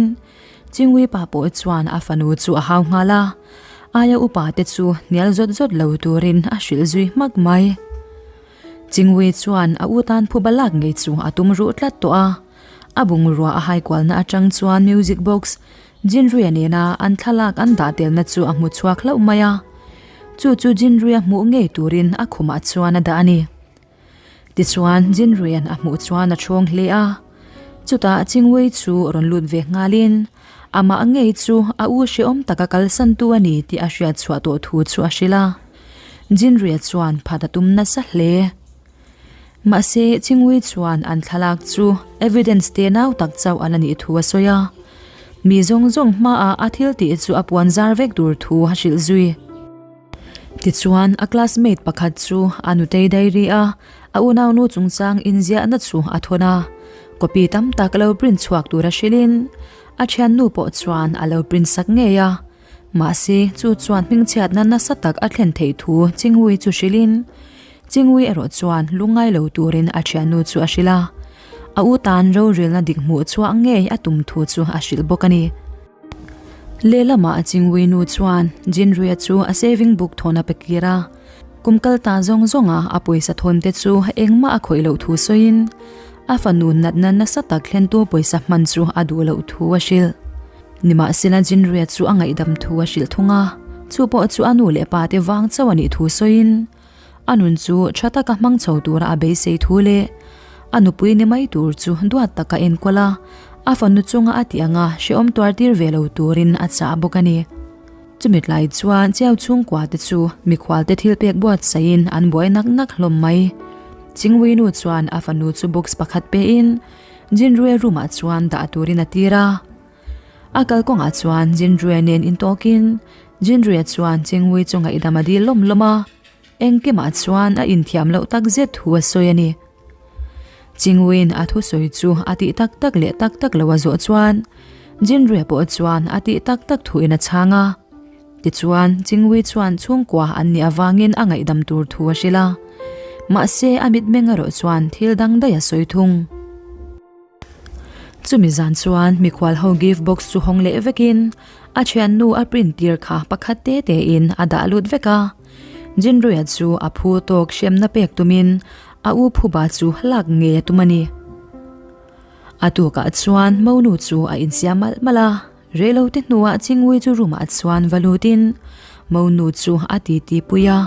Chingui pa pawh chuan a fanu chu a hau nghal a, aia upa te chu hnial zawt zawt lo turin a hrilh zui hmak mai. Chingui chuan a u tan phuba lak ngei chu a tum ruh tlat tawh a, a bungrua a haikualna atang chuan music box Jinruia nena an thlalak an dah telna chu a hmu chhuak hlauh mai a, chu chu Jinruia hmuh ngei turin a khumah chuan a dah a ni. Tichuan, Jinruian a hmuh chuan a chhawng hle a. Chutah Chingwei chu rawn lut ve nghalin, amah ngei chu a u hrehawm taka kalsantu a ni tih a hriat chhuah tawh thu chu a hrilh a. Jinruia chuan phat a tum nasa hle. Mahse, Chingwei chuan an thlalak chu evidence te nau tak chauh a la nih thu a sawi a. Mi zawng zawng hmaah a thil tih chu a puan zar vek tur thu a hrilh zui. Tichuan, a classmate pakhat chu a nutei diary a, a unaunu chungchang inziahna chu a thawn a. Copy tam tak lo print chhuak tura hrilhin, a thiannu pawh chuan a lo print sak ngei a. Mahse, chu chuan hmingchhiatna nasa tak a thlen theih thu Chingui chu hrilhin, Chingui erawh chuan lungngai lo turin a thiannu chu a hrilh a. A u tan rorelna dik hmuh chhuah ngei a tum thu chu a hrilh bawk a ni. Lehlamah a Chingui nu chuan Jinruia chu a saving book thawn a pe kir a, kum kal ta zawng zawnga a pawisa thawn te chu engmah a khawih loh thu sawiin a fanu natna nasa tak thlentu pawisa hman chu a duh loh thu a hrilh. Nimahsela Jinruia chu a ngaihdam thu a hrilh thung a, chu pawh chu a nu leh pa te vang chauh a nih thu sawiin A nun chu tha taka hmang chho tura a beisei thu leh a nupui ni mai tur chu duat taka enkawl a, a fanu chunga a tih anga hrehawm tuar tir ve lo turin a chah bawk a ni. Chumi tlai chuan Chiau chhungkua te chu mikhual te thil pek buatsaihin an buai nak nak hlawm mai. Chingwui nu chuan a fanu chu box pakhat pein Jinrue room ah chuan dah turin a tir a. A kalkawngah chuan Jinrue nen intawkin Jinrue chuan Chingwui chu ngaihdam a dil lawm lawm a. Engkimah chuan a inthiam loh tak zet thu a sawi a ni. Chingwin a thusawi chu a tih tak tak leh tak tak lo a zawh chuan Jinrue pawh chuan a tih tak tak thuin a chhang a. Tichuan, Chingwi chuan chhungkua an nih avangin a ngaihdam tur thu a hrilh a. Mahse, a mitmeng erawh chuan thil dang daih a sawi thung. Chumi zan chuan mikhual ho gift box chu hawng leh vekin a thiannu a print tir kha pakhat te te in a dah lut vek a. Jinruia chu a phu tawk hremna pek tumin a u phuba chu lak ngei a tum a ni. A tukah chuan monu chu a insiam malh malh a. Reilote hnuah Chingui chu room ah chuan va lutin monu chu a titi pui a.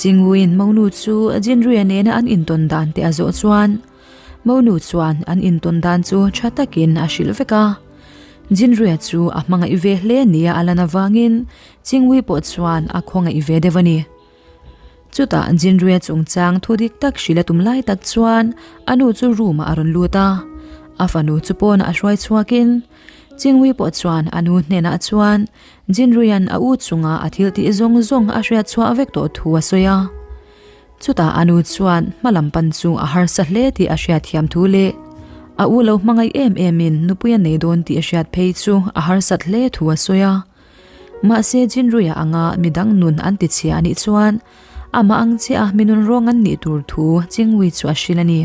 Chinguiin monu chu Jinruia nena an intawn dan te a zawh chuan Monu chuan an intawn dan chu tha takin a hrilh vek a. Jinruia chu a hmangaih ve hle nia a lan avangin Chingui pawh chuan a khawngaih ve deuh a ni. Chutah Jinruia chungchang thu dik tak hrilh a tum lai tak chuan a nu chu room ah a rawn lut a. A fanu chu pawnah a hruai chhuakin Chingui pawh chuan a nu hnenah chuan Jinruia'n a u chunga a thil tih zawng zawng a hriat chhuah vek tawh thu a sawi a. Chutah a nu chuan hma lam pan chu a harsa hle tih a hriatthiam thu leh a u lo hmangaih em emin nupui a nei dawn tih a hriat phei chu a harsat hle thu a sawi a. Mahse Jinruia anga midang nun an ti chhia a nih chuan amah ang chiah a mi nun rawng an nih tur thu Chingui chu a hrilh a ni.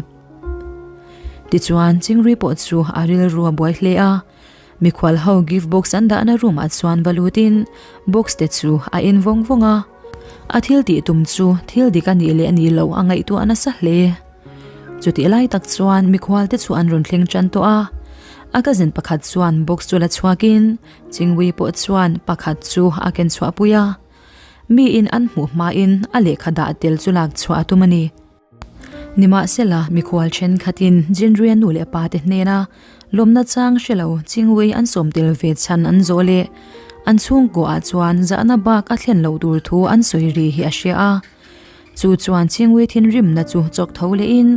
Tichuan Chingrui pawh chu a rilru a buai hle a. Mikhual ho gift box an dahna room ah chuan va lutin box te chu a en vawng vawng a. A thil tih tum chu thil dik a nih leh a nih loh a ngaihtuah nasa hle. Chutih lai tak chuan mikhual te chu an rawn thleng tan tawh a. A cousin pakhat chuan box chu la chhuakin Chingui pawh chuan pakhat chu a ken chhuah pui a. Miin an hmuh hmain a lehkha dah tel chu lak chhuah a tum a ni. Nimahsela, mikhual thenkhatin Jinruia nu leh pate hnena lawmna chang hre lo Chingui an sawm tel ve chhan an zawh leh an chhungkuaah chuan zahna bak a thlen loh tur thu an sawi ri hi a hria a. Chu chuan Chingui thinrimna chu chawk tho lehin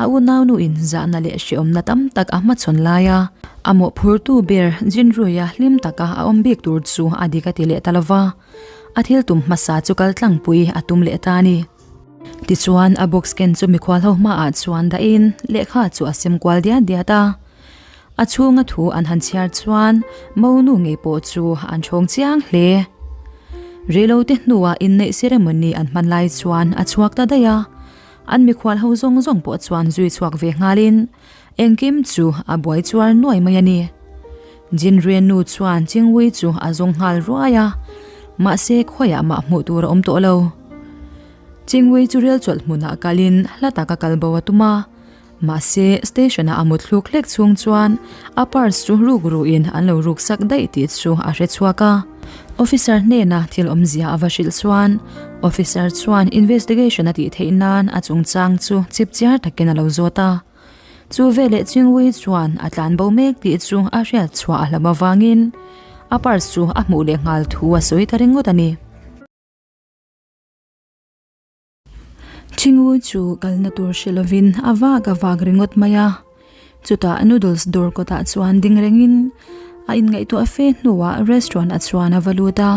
a unaunuin zahna leh hreawmna tam tak a hmachhawn lai a, a mawhphurtu ber Jinruia hlim taka a awm bik tur chu a dik a ti leh ta lova, a thil tum hmasa chu kal tlangpui a tum leh ta a ni. Tichuan a box ken chu mikhual ho hmaah chuan dahin lehkha chu a sem kual diat diat a. A chhunga thu an han chhiar chuan monu ngei pawh chu an chhawng chiang hle. Reilote hnuah inneih ceremony an hman lai chuan a chhuak ta daih a. An mikhual ho zawng zawng pawh chuan zui chhuak ve nghalin Engkim chu a buai chuar nuai mai a ni. Jinrue nu chuan Chingui chu a zawng nghal ruai a, mahse khawiah mah hmuh tur a awm tawh lo. Chingui chu rel chawlh hmunah kalin hla taka kal bo a tum a, mahse station ah a mut thluk hlek chhung chuan a purse chu ruk ruhin an lo ruk sak daih tih chu a hre chhuak a. Officer hnena thil awmzia a va hrilh chuan officer chuan investigation a tih theih nan a chungchang chu chipchiar takin a lo zawt a. Chu veleh Chingui chuan a tlan bo mek tih chu a hriat chhuah a hlauh avangin a purse chu a hmuh leh nghal thu a sawi ta ringawt a ni. Chingui chu kalna tur hre lovin a vak a vak ringawt mai a. Chutah noodles dawr kawtah chuan ding rengin a inngaihtuah fe hnuah restaurant ah chuan a va lut a.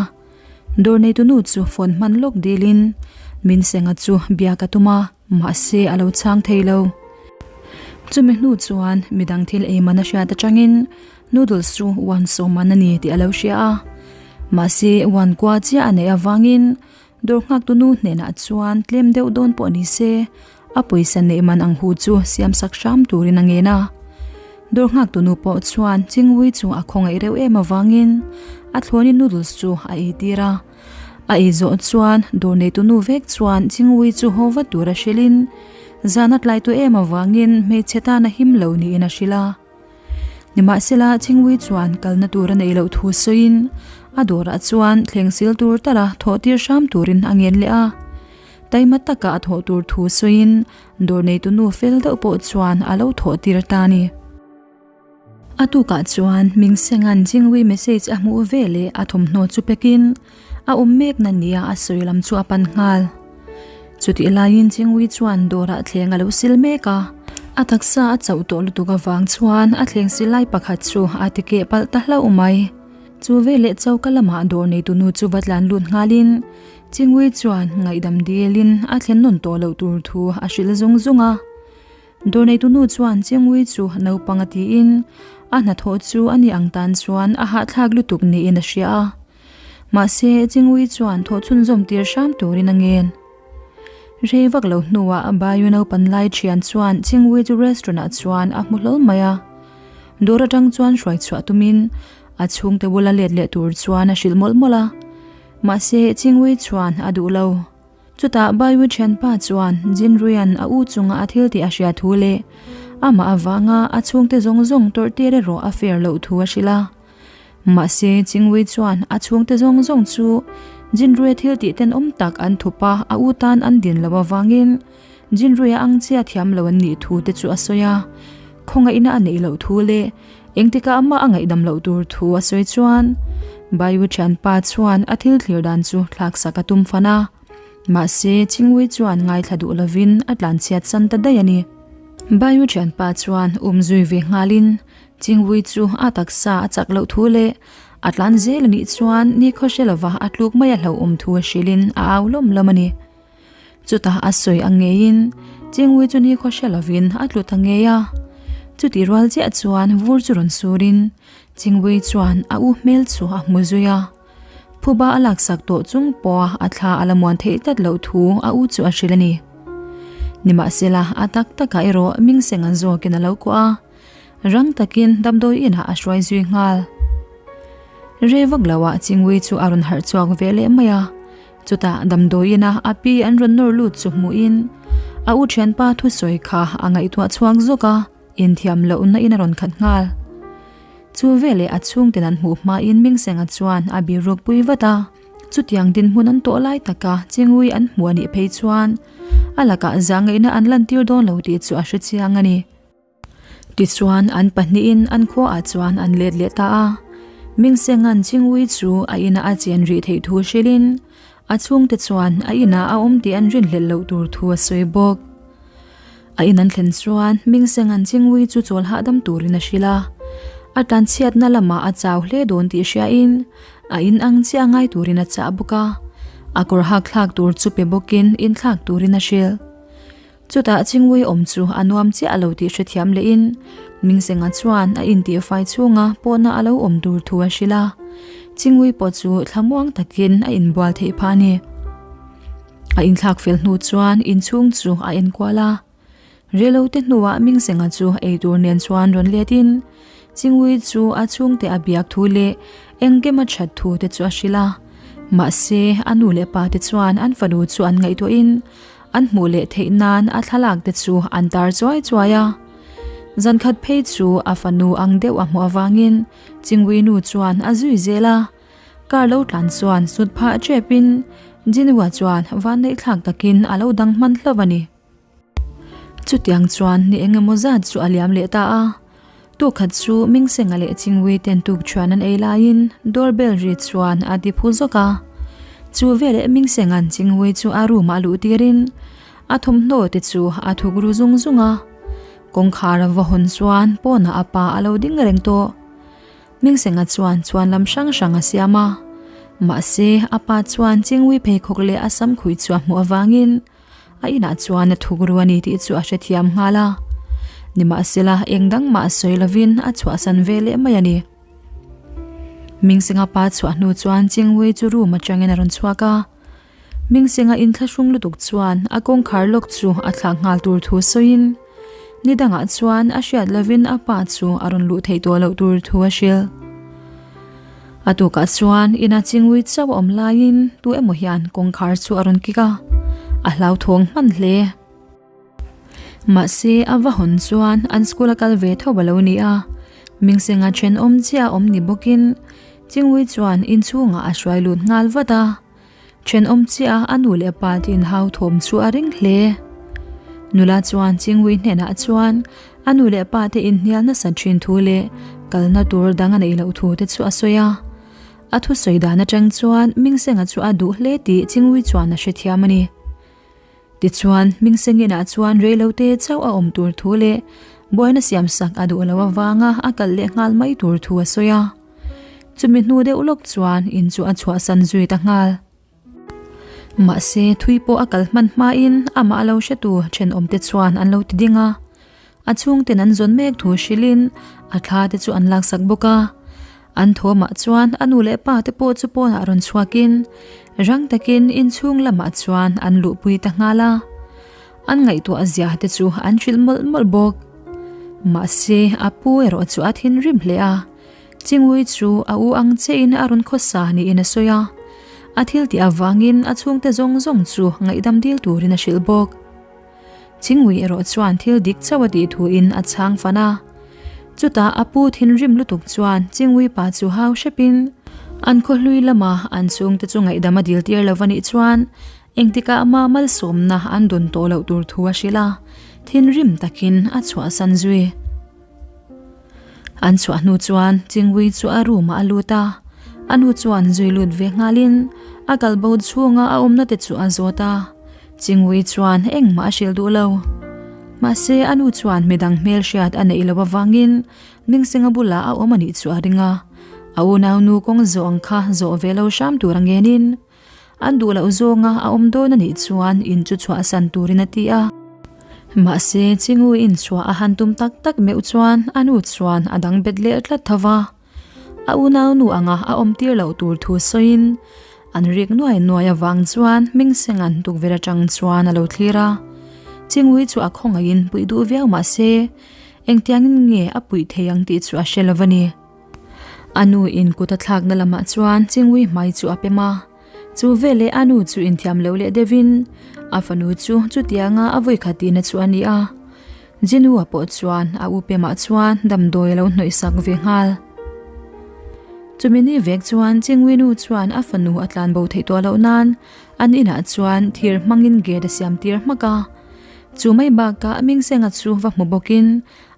Dawr neitunu chu phone hman lawk dilin min senga chu biak a tum a. Mahse a lo chhang thei lo. Chumi hnu chuan midang thil ei man a hriat atangin noodles chu uan sawm man a ni tih a lo hria a. Mahse uan kua chiah a neih avangin dawr nghaktu nu hnenah chuan tlem deuh dawn pawh ni se a pawisa neih man ang hu chu siam sak hram turin a ngen a. Dawr nghaktu nu pawh chuan Chingui chu a khawngaih reuh em avangin a thlawnin noodles chu a ei tir a. A ei zawh chuan dawr neitu nu vek chuan Chingui chu haw vat tur a hrilhin zan a tlai tawh em avangin hmeichhe tan a him lo niin a hrilh a. Nimahsela Chingui chuan kalna tur a neih loh thu sawiin a dawrah chuan thleng sil tur tala thawh tir hram turin a ngen leh a. Taima taka a thawh tur thu sawiin dawr neitu nu fel deuh pawh chuan a lo thawh tir ta a ni. A tukah chuan Mingsenga'n Jingwei message a hmuh ve leh a thawmhnaw chu pekin a awm mekna nia a sawi lam chu a pan nghal. Chutih laiin Jingwei chuan dawrah thleng a lo sil mek a, a taksa a chauh tawh lutuk avang chuan a thleng sil lai pakhat chu a ti keh palh ta hlauh mai. Chu veleh choka lamah dawr neitu nu chu va tlan lut nghalin Jingwei chuan ngaihdam dilin a thlen nawn tawh loh tur thu a hrilh zung zung a. Dawrneitu nu chuan Chengui chu naupang a tiin a hnathawh chu a ni ang tan chuan a hahthlak lutuk niin a hria a. Mahse, Chengui chuan thawh chhunzawm tir hram turin a ngen. Rei vak lo hnuah Bayu naupan lai thian chuan Chengui chu restaurant ah chuan a hmu hlawl mai a. Dawr atang chuan hruai chhuah tumin a chhungte bula let leh tur chuan a hrilh mawlh mawlh a. Mahse, Chengui chuan a duh lo. Chutah Baiwi thianpa chuan Jinruian a u chunga a thil tih a hria thu leh amah avanga a chhungte zawng zawng tawrh tir erawh a fair loh thu a hrilh a. Mahse, Chingwei chuan a chhungte zawng zawng chu Jinruia thil tih tenawm tak an thup a, a u tan an din loh avangin Jinruia ang chiah thiam lo an nih thu te chu a sawi a. Khawngaihna a neih loh thu leh engtikah amah a ngaihdam loh tur thu a sawi chuan Baiwu thianpa chuan a thil thlir dan chu thlaksak a tum fan a. Mahse, Chingwei chuan ngaithla duh lovin a tlanchhiat san ta daih a ni. Baiwu thianpa chuan um zui ve nghalin Chingwei chu a taksa a chak loh thu leh a tlan zel a nih chuan nikhaw hre lova a tluk mai a hlauhawm thu a hrilhin a au lawm lawm a ni. Chutah a sawi ang ngeiin Chingui chu nikhaw hre lovin a tlu ta ngei a. Chutih rual chiah chuan vur chu rawn surin Chingui chuan a u hmel chu a hmu zui a. Phuba a laksak tawh chung pawha a thla a la muan theih tlat loh thu a u chu a hrilh a ni. Nimahsela a tak takah erawh Mingsenga zawkin a lo kuah a. Rang takin damdawi inah a hruai zui nghal. Rei vak loah Chingui chu a rawn harh chhuak ve leh mai a. Chutah damdawi ina a pi an rawn nawr lut chu hmuhin a u thianpa thusawi kha a ngaihtuah chhuak zawk a, inthiam lohna in a rawn khat nghal. Chu veleh a chhungten an hmuh hmain Mingsenga chuan a biruk pui vat a, chutiang dinhmun an tawh lai taka Chingui an hmuh a nih phei chuan a lakah zahngaihna an lantir dawn lo tih chu a hrechiang a ni. Tichuan an pahnihin an khuaah chuan an let leh ta a. Mingsenga'n Chingui chu a inah a chen rih theih thu hrilhin a chhungte chuan a inah a awm tih an rinhlelh loh tur thu a sawi bawk. A in an thlen chuan Mingsenga'n Chingui chu chawl hahdam turin a hrilh a. A tlanchhiatna lamah a chau hle dawn tih hriain a in ang chiah ngai turin a chah bawk a. A kawr hak thlak tur chu pe bawkin inthlak turin a hrilh. Chutah Chingui awm chu a nuam chiah lo tih hrethiam lehin Mingsenga chuan a intihfai chhunga pawhna a lo awm tur thu a hrilh a, Chingui pawh chu thlamuang takin a inbual theih phah a ni. A inthlak fel hnu chuan inchhung chu a enkual a, Reilote hnuah Mingsenga chu eitur nen chuan rawn letin Chingui chu a chhungte a biak thu leh engkema that thu te chu a hrilh a, mahse a nu leh pa te chuan an fanu chu an ngaihtuahin An hmuh leh theih nan a thlalak te chu an tar chuai chuai a. Zan khat phei chu a fanu ang deuh a hmuh avangin Chingui nu chuan a zui zel a. Car lo tlan chuan sut phah tep in Jinua chuan vanneih thlak takin a lo dang hman hlauh a ni. Chutiang chuan ni eng emaw zat chu a liam leh ta a. Tukhat chu Mingsenga leh Chingui ten tukṭhuan an ei laiin door bell ri chuan a ti phu zawk a. Chu veleh Mingsenga'n Chingui chu a room ah luh tirin a thawmhnaw te chu a thuk ru zung zung a. Kawngkhar a va hawn chuan pawnah a pa a lo ding reng tawh. Mingsenga chuan chuan lam hrang hrang a siam a. Mahse, a pa chuan Chingui pheikhawk leh a samkhuih chu a hmuh avangin A inah chuan a thuk ru a ni tih chu a hrethiam nghal a. Nimahsela, eng dang mah sawi lovin a chhuahsan ve leh mai a ni. Mingsenga pa chhuah hnu chuan Chingui chu room atangin a rawn chhuak a. Mingsenga inthlahrung lutuk chuan a kawngkhar lawk chu a thlak nghal tur thu sawiin, ni dangah chuan a hriat lovin a pa chu a rawn luh theih tawh loh tur thu a hrilh. A tukah chuan ina chingui chauh a awm laiin tu emaw hian kawngkhar chu a rawn kik a, a hlauthawng hman hle. Mahse a va hawn chuan an school a kal ve tho a lo ni a, Mingsenga thenawm chiah a awm ni bawkin chingui chuan inchhungah a hruai lut nghal vat a. Thenawm chiah a nu leh pa te inhau thawm chu a ring hle. Nula chuan Chingui hnenah chuan a nu leh pa te inhnial nasa thin thu leh kalna tur dang a neih loh thu te chu a sawi a. A thusawi dan atang chuan Mingsenga chu a duh hle tih Chingui chuan a hrethiam a ni. Tichuan, Mingsenginah chuan reilote chauh a awm tur thu leh buaina siamsak a duh loh avanga a kal leh nghal mai tur thu a sawi a. Chumi hnu deuh lawk chuan in chu a chhuahsan zui ta nghal. Mahse, thui pawh a kal hman hmain amah lo hretu thenawmte chuan an lo ti ding a. A chhungten an zawn mek thu hrilhin a thla te chu an laksak bawk a. An thawmah chuan a nu leh pa te pawh chu pawnah rawn chhuakin rang takin inchhung lamah chuan an luhpui ta nghal a. An ngaihtuah zia te chu an hrilh mawlh mawlh bawk. Mahse, a pu erawh chu a thinrim hle a. Chingui chu a u ang chiahin a rawn khawsa niin a sawi a. A thil tih avangin a chhungte zawng zawng chu ngaihdam dil turin a hrilh bawk. Chingui erawh chuan thil dik chauh a tih thuin a chhang fan a. Chutah a pu thinrim lutuk chuan Chingui pa chu hau hrepin an khaw hlui lama an chhungte chu ngaihdam a dil tir lo a nih chuan engtikah mah malsawmna an dawn tawh loh tur thu a hrilh a, thinrim takin a chhuahsan zui. An chhuah hnu chuan Chingui chu a room ah a lut a, a nu chuan zui lut ve nghalin a kalbo chhunga a awmna te chu a zawt a, Chingui chuan engmah a hrilh duh lo. Mahse a nu chuan midang hmelhriat a neih loh avangin Mingsenga bulah a awm a nih chu a ring a, a unaunu kawng zawh ang kha zawh ve lo hram tur a ngenin. An duh loh zawnga a awm dawn a nih chuan in chu chhuahsan turin a ti a. Mahse, Chingu in chhuah a han tum tak tak meuh chuan a nu chuan a dang bet leh tlat tho va. A unau nu anga a awm tir loh tur thu sawiin an rik nuai nuai avang chuan Hmingsenga'n tukverh atang chuan a lo thlir a. Chingui chu a khawngaihin puih duh viau mahse, engtiangin nge a puih thei ang tih chu a hre lo va ni. A nu in kut a thlakna lamah chuan Chingui hmai chu a pem a. Chu veleh a nu chu inthiam lo leh deuhin a fanu chu chutianga a vawikhat tihna chu a ni a. Jinwoo-a pawh chuan a u pemah chuan damdawi a lo hnawihsak ve nghal. Chumi ni vek chuan Chingwinu chuan a fanu a tlanbo theih tawh loh nan an inah chuan thir hmangin gate a siam tir hmak a. Chu mai bakah Mingsenga chu va hmu bawkin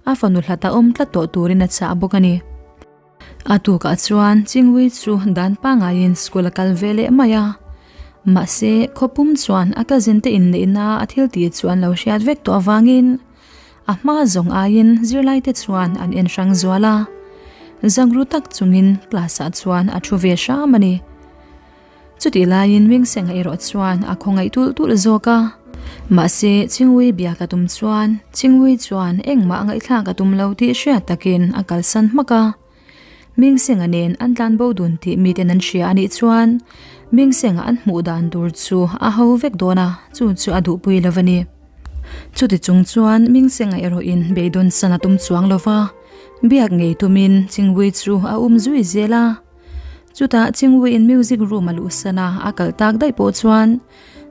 a fanu hlat a awm tlat tawh turin a chah bawk a ni. A tukah chuan Chingui chu dan pangaiin school a kal ve leh mai a. Mahse, khawpum chuan a cousin te inneihna a thil tih chu an lo hriat vek tawh avangin a hma zawng aiin zirlai te chuan an en hrang zual a. Zangru tak chungin class ah chuan a thu ve hram a ni. Chutih laiin Wingsenga erawh chuan a khawngaih tulh tulh zawk a. Mahse, Chingui biak a tum chuan Chingui chuan engmah ngaihthlak a tum lo tih hriat takin a kalsan hmak a. Mingsenga nen an tlan bo dun tih miten an hria a nih chuan Mingsenga an hmuh dan tur chu a ho vek dawn a, chu chu a duhpui lo a ni. Chuti chung chuan Mingsenga erawhin beidawn san a tum chuang lo va, biak ngei tumin Chingui chu a um zui zel a. Chutah Chingwiin music room a luhsan a, a kalh tak daih pawh chuan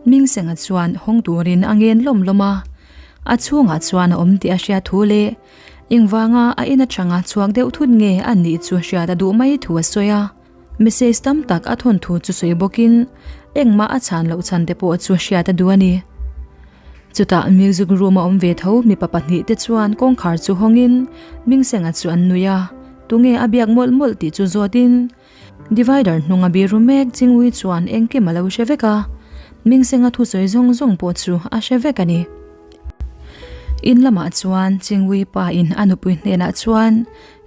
Mingsenga chuan hawng turin a ngen lawm lawm a. A chhungah chuan a awm tih a hriat thu leh engvanga a in atanga chhuak deuh thut nge a nih chu hriat a duh mai thu a sawi a. Message tam tak a thawn thu chu sawi bawkin engmah a chhan loh chhan te pawh chu hriat a duh a ni. Chutah music room a awm ve tho mipa pahnihte chuan kawngkhar chu hawngin Mingsenga chu an nui a. Tunge a biak mawlh mawlh tih chu zawtin divider hnunga biru mek Chingui chuan engkim a lo hre vek a, Mingsenga thusawi zawng zawng pawh chu a hre vek a ni. In lamah chuan Chingui pa in a nupui hnenah chuan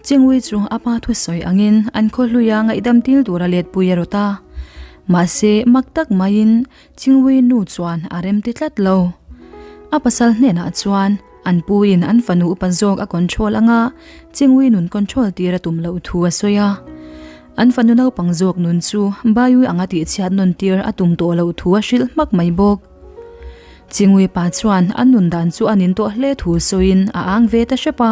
Chingui chu a pa thusawi angin an khaw hluia ngaihdam til tura letpui a rawt a, mahse mak tak maiin Chingui nu chuan a rem ti tlat lo. A pasal hnenah chuan An pu in an fanu upa zawk a control anga Chingui nun control tir a tum loh thu a sawi a. An fanu naupang zawk nun chu Bayui anga tihchhiat nawn tir a tum tawh loh thu a hrilh hmak mai bawk. Chingui pa chuan an nun dan chu a nin tawh hle thu sawiin a ang ve ta hrep a.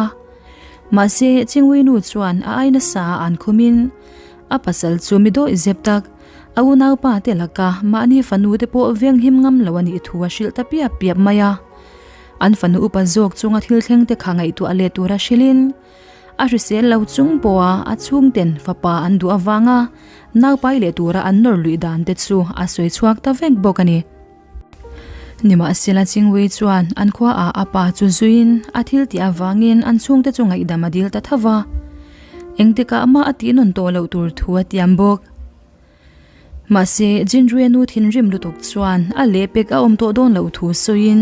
Mahse Chingui nu chuan a ai nasa a an khumin a pasal chu mi dawih zep tak a unaupa te laka mahni fanu te pawh venghim ngam lo a nih thu a hrilh ta piap piap mai a. An fanu upa zawk chunga thil thleng te kha ngaihtuah leh tura hrilhin a hrisel lo chung pawha a chhungten fapa an duh avanga naupai leh tura an nawr luih dan te chu a sawi chhuak ta vek bawk a ni. Nimahsela Chingwei chuan an khuaah a pa chu zuiin a thil tih avangin an chhungte chu ngaihdam a dil ta tho va, engtikah mah a tihnawn tawh loh tur thu a tiam bawk. Mahse, Jinrui-a nu thinrim lutuk chuan a lehpek a awm tawh dawn loh thu sawiin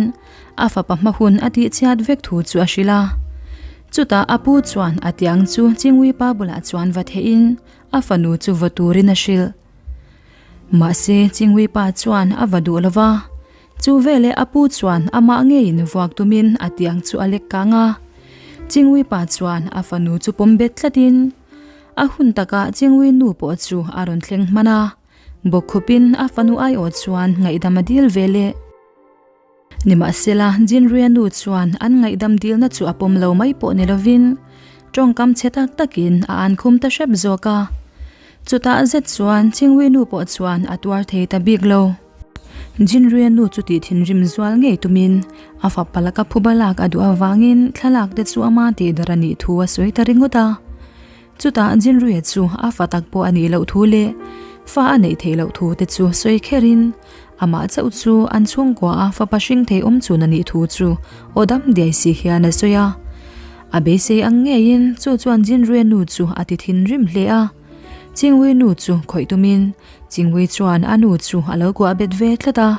a fapa hma hun a tihchhiat vek thu chu a hrilh a. Chutah a pu chuan a tiang chu Chingui pa bulah chuan va theihin a fanu chu va turin a hrilh. Mahse, Chingui pa chuan a va duh lo va. Chu veleh a pu chuan amah ngeiin vuak tumin a tiang chu a lek kang a. Chingui pa chuan a fanu chu pawm bet tlatin, A hun takah Chingui nu pawh chu a rawn thleng hman a, bawkkhupin a fanu aiawh chuan ngaihdam a dil ve leh. Nimahsela, Jinruia nu chuan an ngaihdam dilna chu a pawm lo mai pawh ni lovin tawngkam chhe tak takin a ankhum ta hrep zawk a. Chutah zet chuan Chingui nu pawh chuan a tuar thei ta bik lo. Jinruia nu chu tih thinrim zual ngei tumin a fapa laka phuba lak a duh avangin thlalak te chu ama tihdarh a nih thu a sawi ta ringawt a. Chutah Jinruia chu a fa tak pawh a nih loh thu leh fa a neih theih loh thu te chu sawi kherin amah chauh chu an chhungkua a fapa hring thei awm chun a nih thu chu aw dam diai si hian a sawi a. A beisei ang ngeiin chu chuan Jinruia nu chu a ti thinrim hle a. Chingui nu chu khawih tumin Chingui chuan a nu chu a lo kuah bet ve tlat a,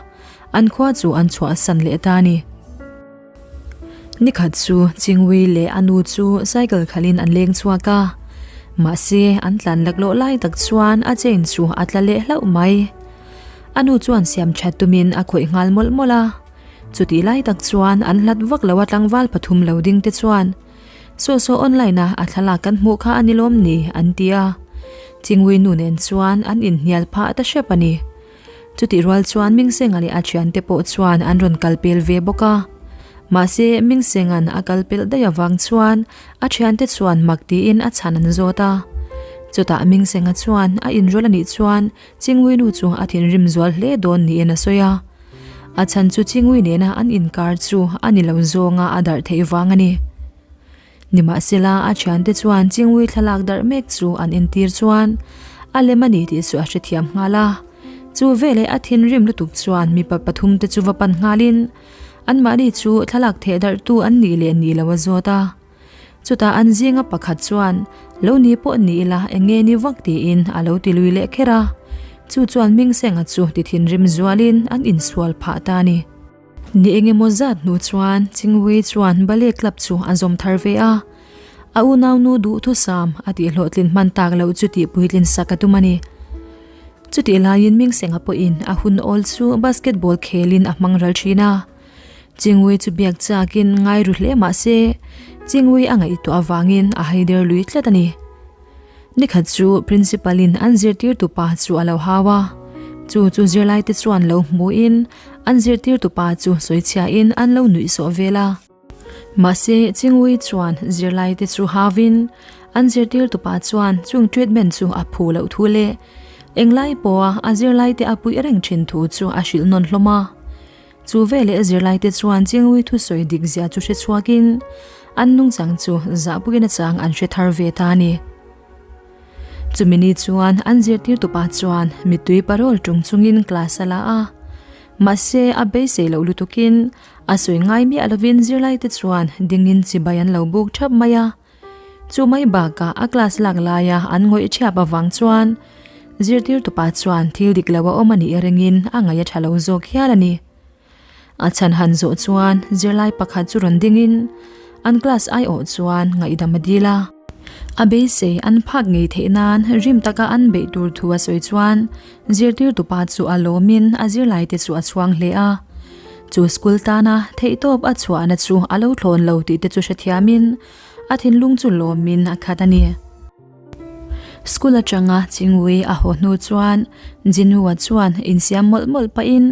an khua chu an chhuahsan leh ta a ni. Nikhat chu Chingui leh a nu chu cycle khalhin an leng chhuak a, mahse an tlan laklawh lai tak chuan a chain chu a tla leh hlauh mai. A nu chuan siam that tumin a khawih nghal mawlh mawlh a. Chutih lai tak chuan an hlat vak lo a tlangval pathum lo ding te chuan Saw saw online a a thlalak kan hmuh kha a ni lawm ni an ti a. Chingui nu nen chuan an inhnial phah ta hrep a ni. Chutih rual chuan Mingsenga leh a thiante pawh chuan an rawn kal pel ve bawk a. Mahse Mingsenga'n a kal pelh daih avang chuan a thiante chuan mak tiin a chhan an zawt a. Chutah Mingsenga chuan a inrawlh a nih chuan Chingui nu chu a thinrim zual hle dawn niin a sawi a. A chhan chu Chingui nena an inkar chu a ni lo zawnga a darh theih vang a ni. Nimahsela a thiante chuan Chingui thlalak darh mek chu an entir chuan a lem a ni tih chu a hrethiam nghal a. Chu veleh a thinrim lutuk chuan mipa pathumte chu va pan nghalin anmahni chu thlalak theh darhtu an nih leh nih lo a zawt a. Chutah an zinga pakhat chuan, Lo ni pawh ni ila eng nge ni vak tiin a lo ti lui leh kher a. Chu chuan Hmingsenga chu ti thinrim zualin an insual phah ta a ni. Ni eng emaw zat hnu chuan Chingwei chuan Ballet Club chu a zawm thar ve a. A unaunu duhthusam a tihhlawhtlin hman tak loh chu tihpuitlin sak a tum a ni. Chutih laiin Hmingsenga pawhin a hun awl chu basketball khelin a hmang ral thin a. Chingwei chu biak chakin ngai ru hle mah se, Chingwei a ngaihtuah avangin a haider lui tlat a ni. Nikhat chu Principal in an zirtirtu pa chu a lo hau a, chu chu zirlaite chuan lo hmuhin an zirtirtu pa chu sawichhiahin an lo nuih sawh vel a. Mahse, Chingwei chuan zirlaite chu hauin an zirtirtu pa chuan chung treatment chu a phu loh thu leh englai pawha a zirlaite a puih reng thin thu chu a hrilh nawn hlawm a. Chu veleh zirlaite chuan Chingui thusawi dik zia chu hre chhuakin an nungchang chu zahpuiin a chang an hre thar ve ta a ni. Chumi ni chuan an zirtirtupa chuan mittui parawl ṭung chungin class a la a, mahse a beisei loh lutukin a sawi ngai miah lovin zirlaite chuan dingin chibai an lo buk ṭhap mai a. Chu mai bakah a class lak laia an ngawih ṭhiap avang chuan zirtirtupa chuan thil dik lo a awm a nih ringin a ngaih a ṭha lo zawk hial a ni. A chhan han zawh chuan zirlai pakhat chu rawn dingin an class aiawh chuan ngaihdam a dil a. A beisei an phak ngei theih nan rim taka an beih tur thu a sawi chuan zirtirtupa chu a lawmin a zirlaite chu a chhuang hle a. Chu school tana theihtawp a chhuahna chu a lo thlawn lo tih te chu hrethiamin a thinlung chu lawmin a khat a ni. School atanga Chingui a haw hnu chuan Jinwoo-a chuan insiam mawlh mawlh pahin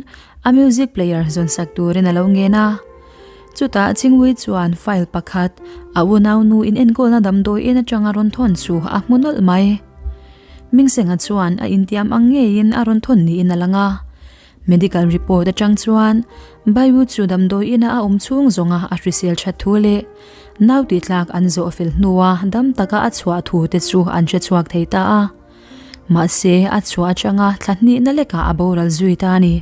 a music player zawn sak turin a lo ngen a. Chutah Chingui chuan file pakhat a unaunu inenkawlna damdawi in atanga rawn thawn chu a hmu nawlh mai. Mingsenga chuan a intiam ang ngeiin a rawn thawn niin a lang a. Medical report atang chuan Baiwu chu damdawi ina a awm chhung zawnga a hrisel that thu leh nau tih tlak an zawh fel hnua dam taka a chhuah thu te chu an hre chhuak thei ta a. Mahse, a chhuah atanga thla hnihna lekah a boral zui ta a ni.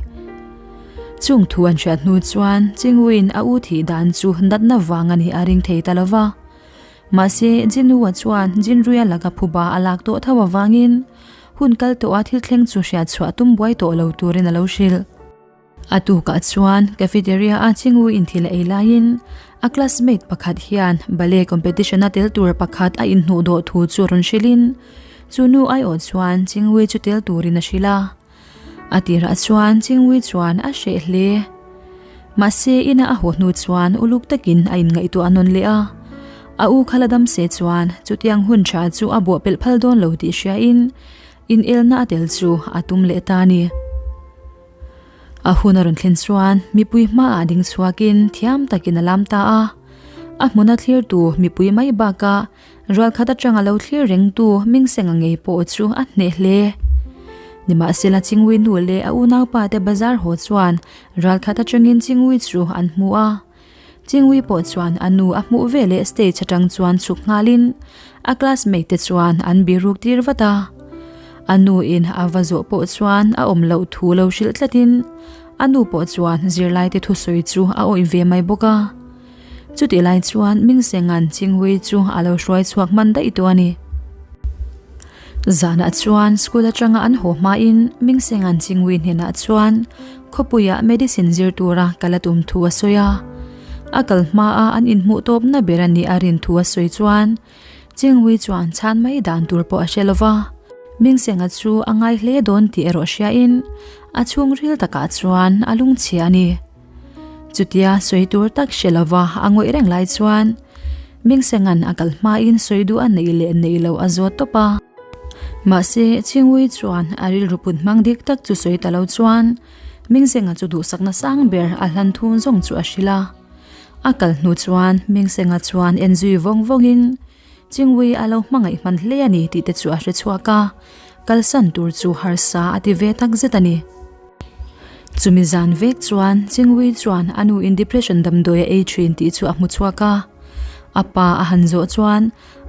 Chung thu an hriat hnu chuan Chingwin a u thih dan chu natna vang a nih a ring thei ta lo va. Mahse, Jinwoo-a chuan Jinrui-a laka phuba a lak tawh tho avangin Hun kal tawha thil thleng chu hriat chhuah tum buai tawh lo turin a lo hrilh. A tukah chuan cafeteria a Chingwu in thil a ei laiin a classmate pakhat hian ballet competition a tel tur pakhat a inhnuh dawh thu chu rawn hrilhin chu nu aiawh chuan Chingwu chu tel turin a hrilh a. A tirah chuan Chingwu chuan a hreh hle. Mahse ina a haw hnu chuan uluk takin a inngaihtuah nawn leh a. A u kha la dam se chuan chutiang hun tha chu a buah pelh phal dawn lo tih hriain inelna a tel chu a tum leh ta a ni. A hun a rawn thlen chuan mipui hmaah ding chhuakin thiam takin a lam ta a. A hmuna thlirtu mipui mai bakah Rualkhat atanga lo thlir rengtu Mingsenga ngei pawh chu a hneh hle. Nimahsela Chingui nu leh a unaupa te bazar haw chuan ralkhat atangin Chingui chu an hmu a. Chingui pawh chuan a nu a hmuh veleh stage atang chuan chhuk nghalin a classmate te chuan an biruk tir vat a. A nu in a va zawh pawh chuan a awm loh thu lo hrilh tlatin a nu pawh chuan zirlaite thusawi chu a awih ve mai bawk a. Chutih lai chuan Mingsenga'n Chinghui chu a lo hruai chhuak hman daih tawh a ni. Zanah chuan school atanga an haw hmain Mingsenga'n Chinghui hnenah chuan khawpuiah medicine zir tura kal a tum thu a sawi a. A kal hmaa an inhmuh tawpna ber a nih a rin thu a sawi chuan Chinghui chuan chhan mai dan tur pawh a hre lo va. Mingsenga chu a ngai hle dawn tih erawh hriain a chhungril takah chuan a lungchhia a ni. Chutia sawi tur tak hre lova a ngawih reng lai chuan Mingsenga'n a kal hmain sawi duh a neih leh neih loh a zawt tawp a. Mahse, Chingui chuan a rilru put hmang dik tak chu sawi ta lo chuan Mingsenga chu duhsakna sang ber a hlan thun zawng chu a hrilh a. A kal hnu chuan Mingsenga chuan en zui vawng vawngin Chingui a lo hmangaih hman hle a ni tih te chu a hre chhuak a, kalsan tur chu harsa a ti ve tak zet a ni. Chumi zan vek chuan Chingui chuan a nu in depression damdawi a ei thin tih chu a hmu chhuak a. A pa a han zawh chuan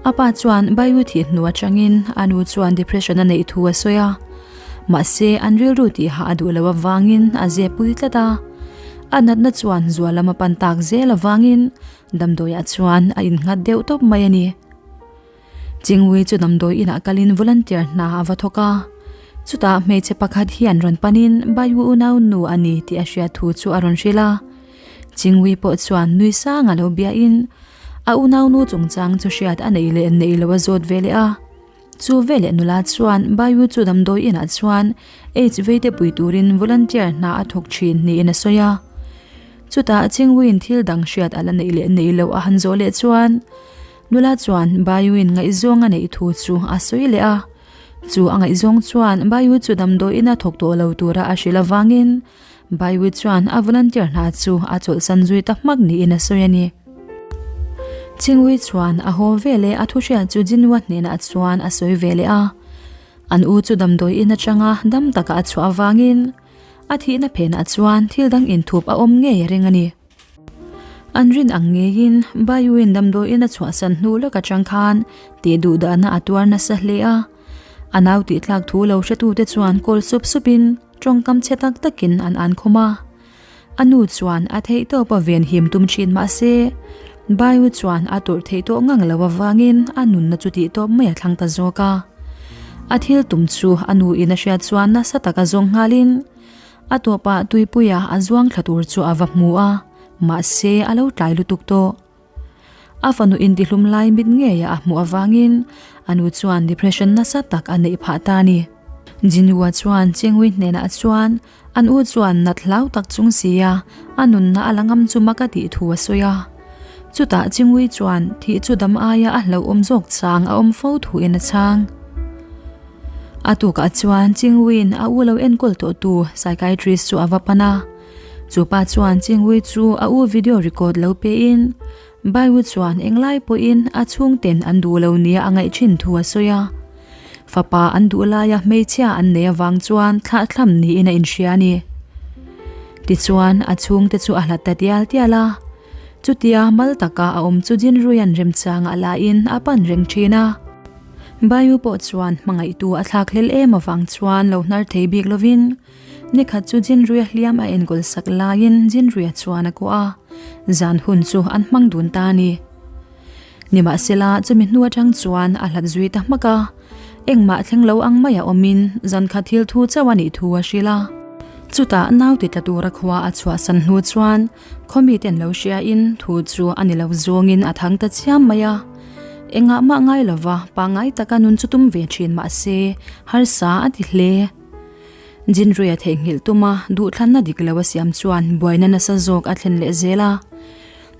a pa chuan Baiyu thih hnu atangin a nu chuan depression a neih thu a sawi a. Mahse an rilru tihah a duh loh avangin a zepui tlat a. A natna chuan zual lam a pan tak zel avangin Damdawiah chuan a innghat deuh tawp mai a ni. Chingui chu damdawi inah kalin volunteer hna a va thawk a. Chutah hmeichhe pakhat hian rawn panin Baiwu unau nu a ni tih a hriat thu chu a rawn hrilh a. Chingui pawh chuan nui sang a lo biain a unau nu chungchang chu hriat a neih leh neih lo a zawt ve leh a. Chu veleh nula chuan Baiwu chu damdawi inah chuan AIDS veite pui turin volunteer hna a thawk thin niin a sawi a. Chutah Chingwiin thil dang hriat a la neih leh neih loh a han zawh leh chuan nula chuan Baiwuin ngaihzawng a neih thu chu a sawi leh a. Chu a ngaihzawng chuan Baiwu chu damdawi ina thawk tawh lo tura a hrilh avangin Baiwi chuan a volunteer hna chu a chawlhsan zui ta hmak niin a sawi a ni. Chingwi chuan a haw veleh a thuhriat chu Jinwa hnenah chuan a sawi ve leh a. An u chu damdawi in atanga dam taka a chhuah avangin a thihna phenah chuan thil dang inthup a awm ngei a ring a ni. An rin ang ngeiin Baiwiin damdawi in a chhuahsan hnu lawk atang khan tih duh dahna a tuar nasa hle a. A nau tih tlak thu lo hretute chuan kawl sup supin Tawngkam chhe tak takin an an khawm a, a nu chuan a theih tawp a ven him tum thin mah se, Baiu chuan a tawrh theih tawh ngang lo avangin a nunna chu tih tawp mai a thlang ta zawk a. A thil tum chu a nu in a hriat chuan nasa taka zawng nghalin a tawpah tuipuia a zuang thla tur chu a va hmu a, mahse a lo tlai lutuk tawh. A fanu intihlum lai mit ngeia a hmuh avangin a nu chuan depression nasa tak a neih phah ta a ni. Jinwoo chuan Chengui hnenah chuan an u chuan nat hlau tak chung sia a nunna a la ngam chu mak a tih thu a sawi a. Chutah Chengui chuan thih chu dam aia a hlauhawm zawk chang a awm fo thuin a chhang. A tukah chuan Chengui-in a u lo enkawl tawhtu psychiatrist chu a va pan a. Chu pa chuan Chingui chu a u video record lo pein Baiwu chuan englai pawhin a chhungten an duh lo nia a ngaih thin thu a sawi a. Fapa an duh laia hmeichhia an nei avang chuan thlahthlam niin a inhria a ni. Tichuan a chhungte chu a hlat ta tial tial a. Chutia mal taka a awm chu Jinruian remchangah lain a pan reng thin a. Baiwu pawh chuan hmangaihtu a thlakhlel em avang chuan lo hnar thei bik lovin, Nikhat chu Jinruia hliam a enkawl sak laiin Jinruia chuan a kuah a, zan hun chu an hmang dun ta a ni. Nimahsela, chumi hnu atang chuan a hlat zui ta hmak a, engmah thleng lo ang maia awmin zan khat thil thu chauh a nih thu a hrilh a. Chutah nau ti tla tura khua a chhuahsan hnu chuan khaw miten lo hriain thu chu a ni lo zawngin a thang ta chiam mai a. Engah mah ngai lova pangngai taka nun chu tum ve thin mahse harsa a ti hle. Jinruia theihnghilh tuma duhthlanna dik lo a siam chuan buaina nasa zawk a thlen leh zel a.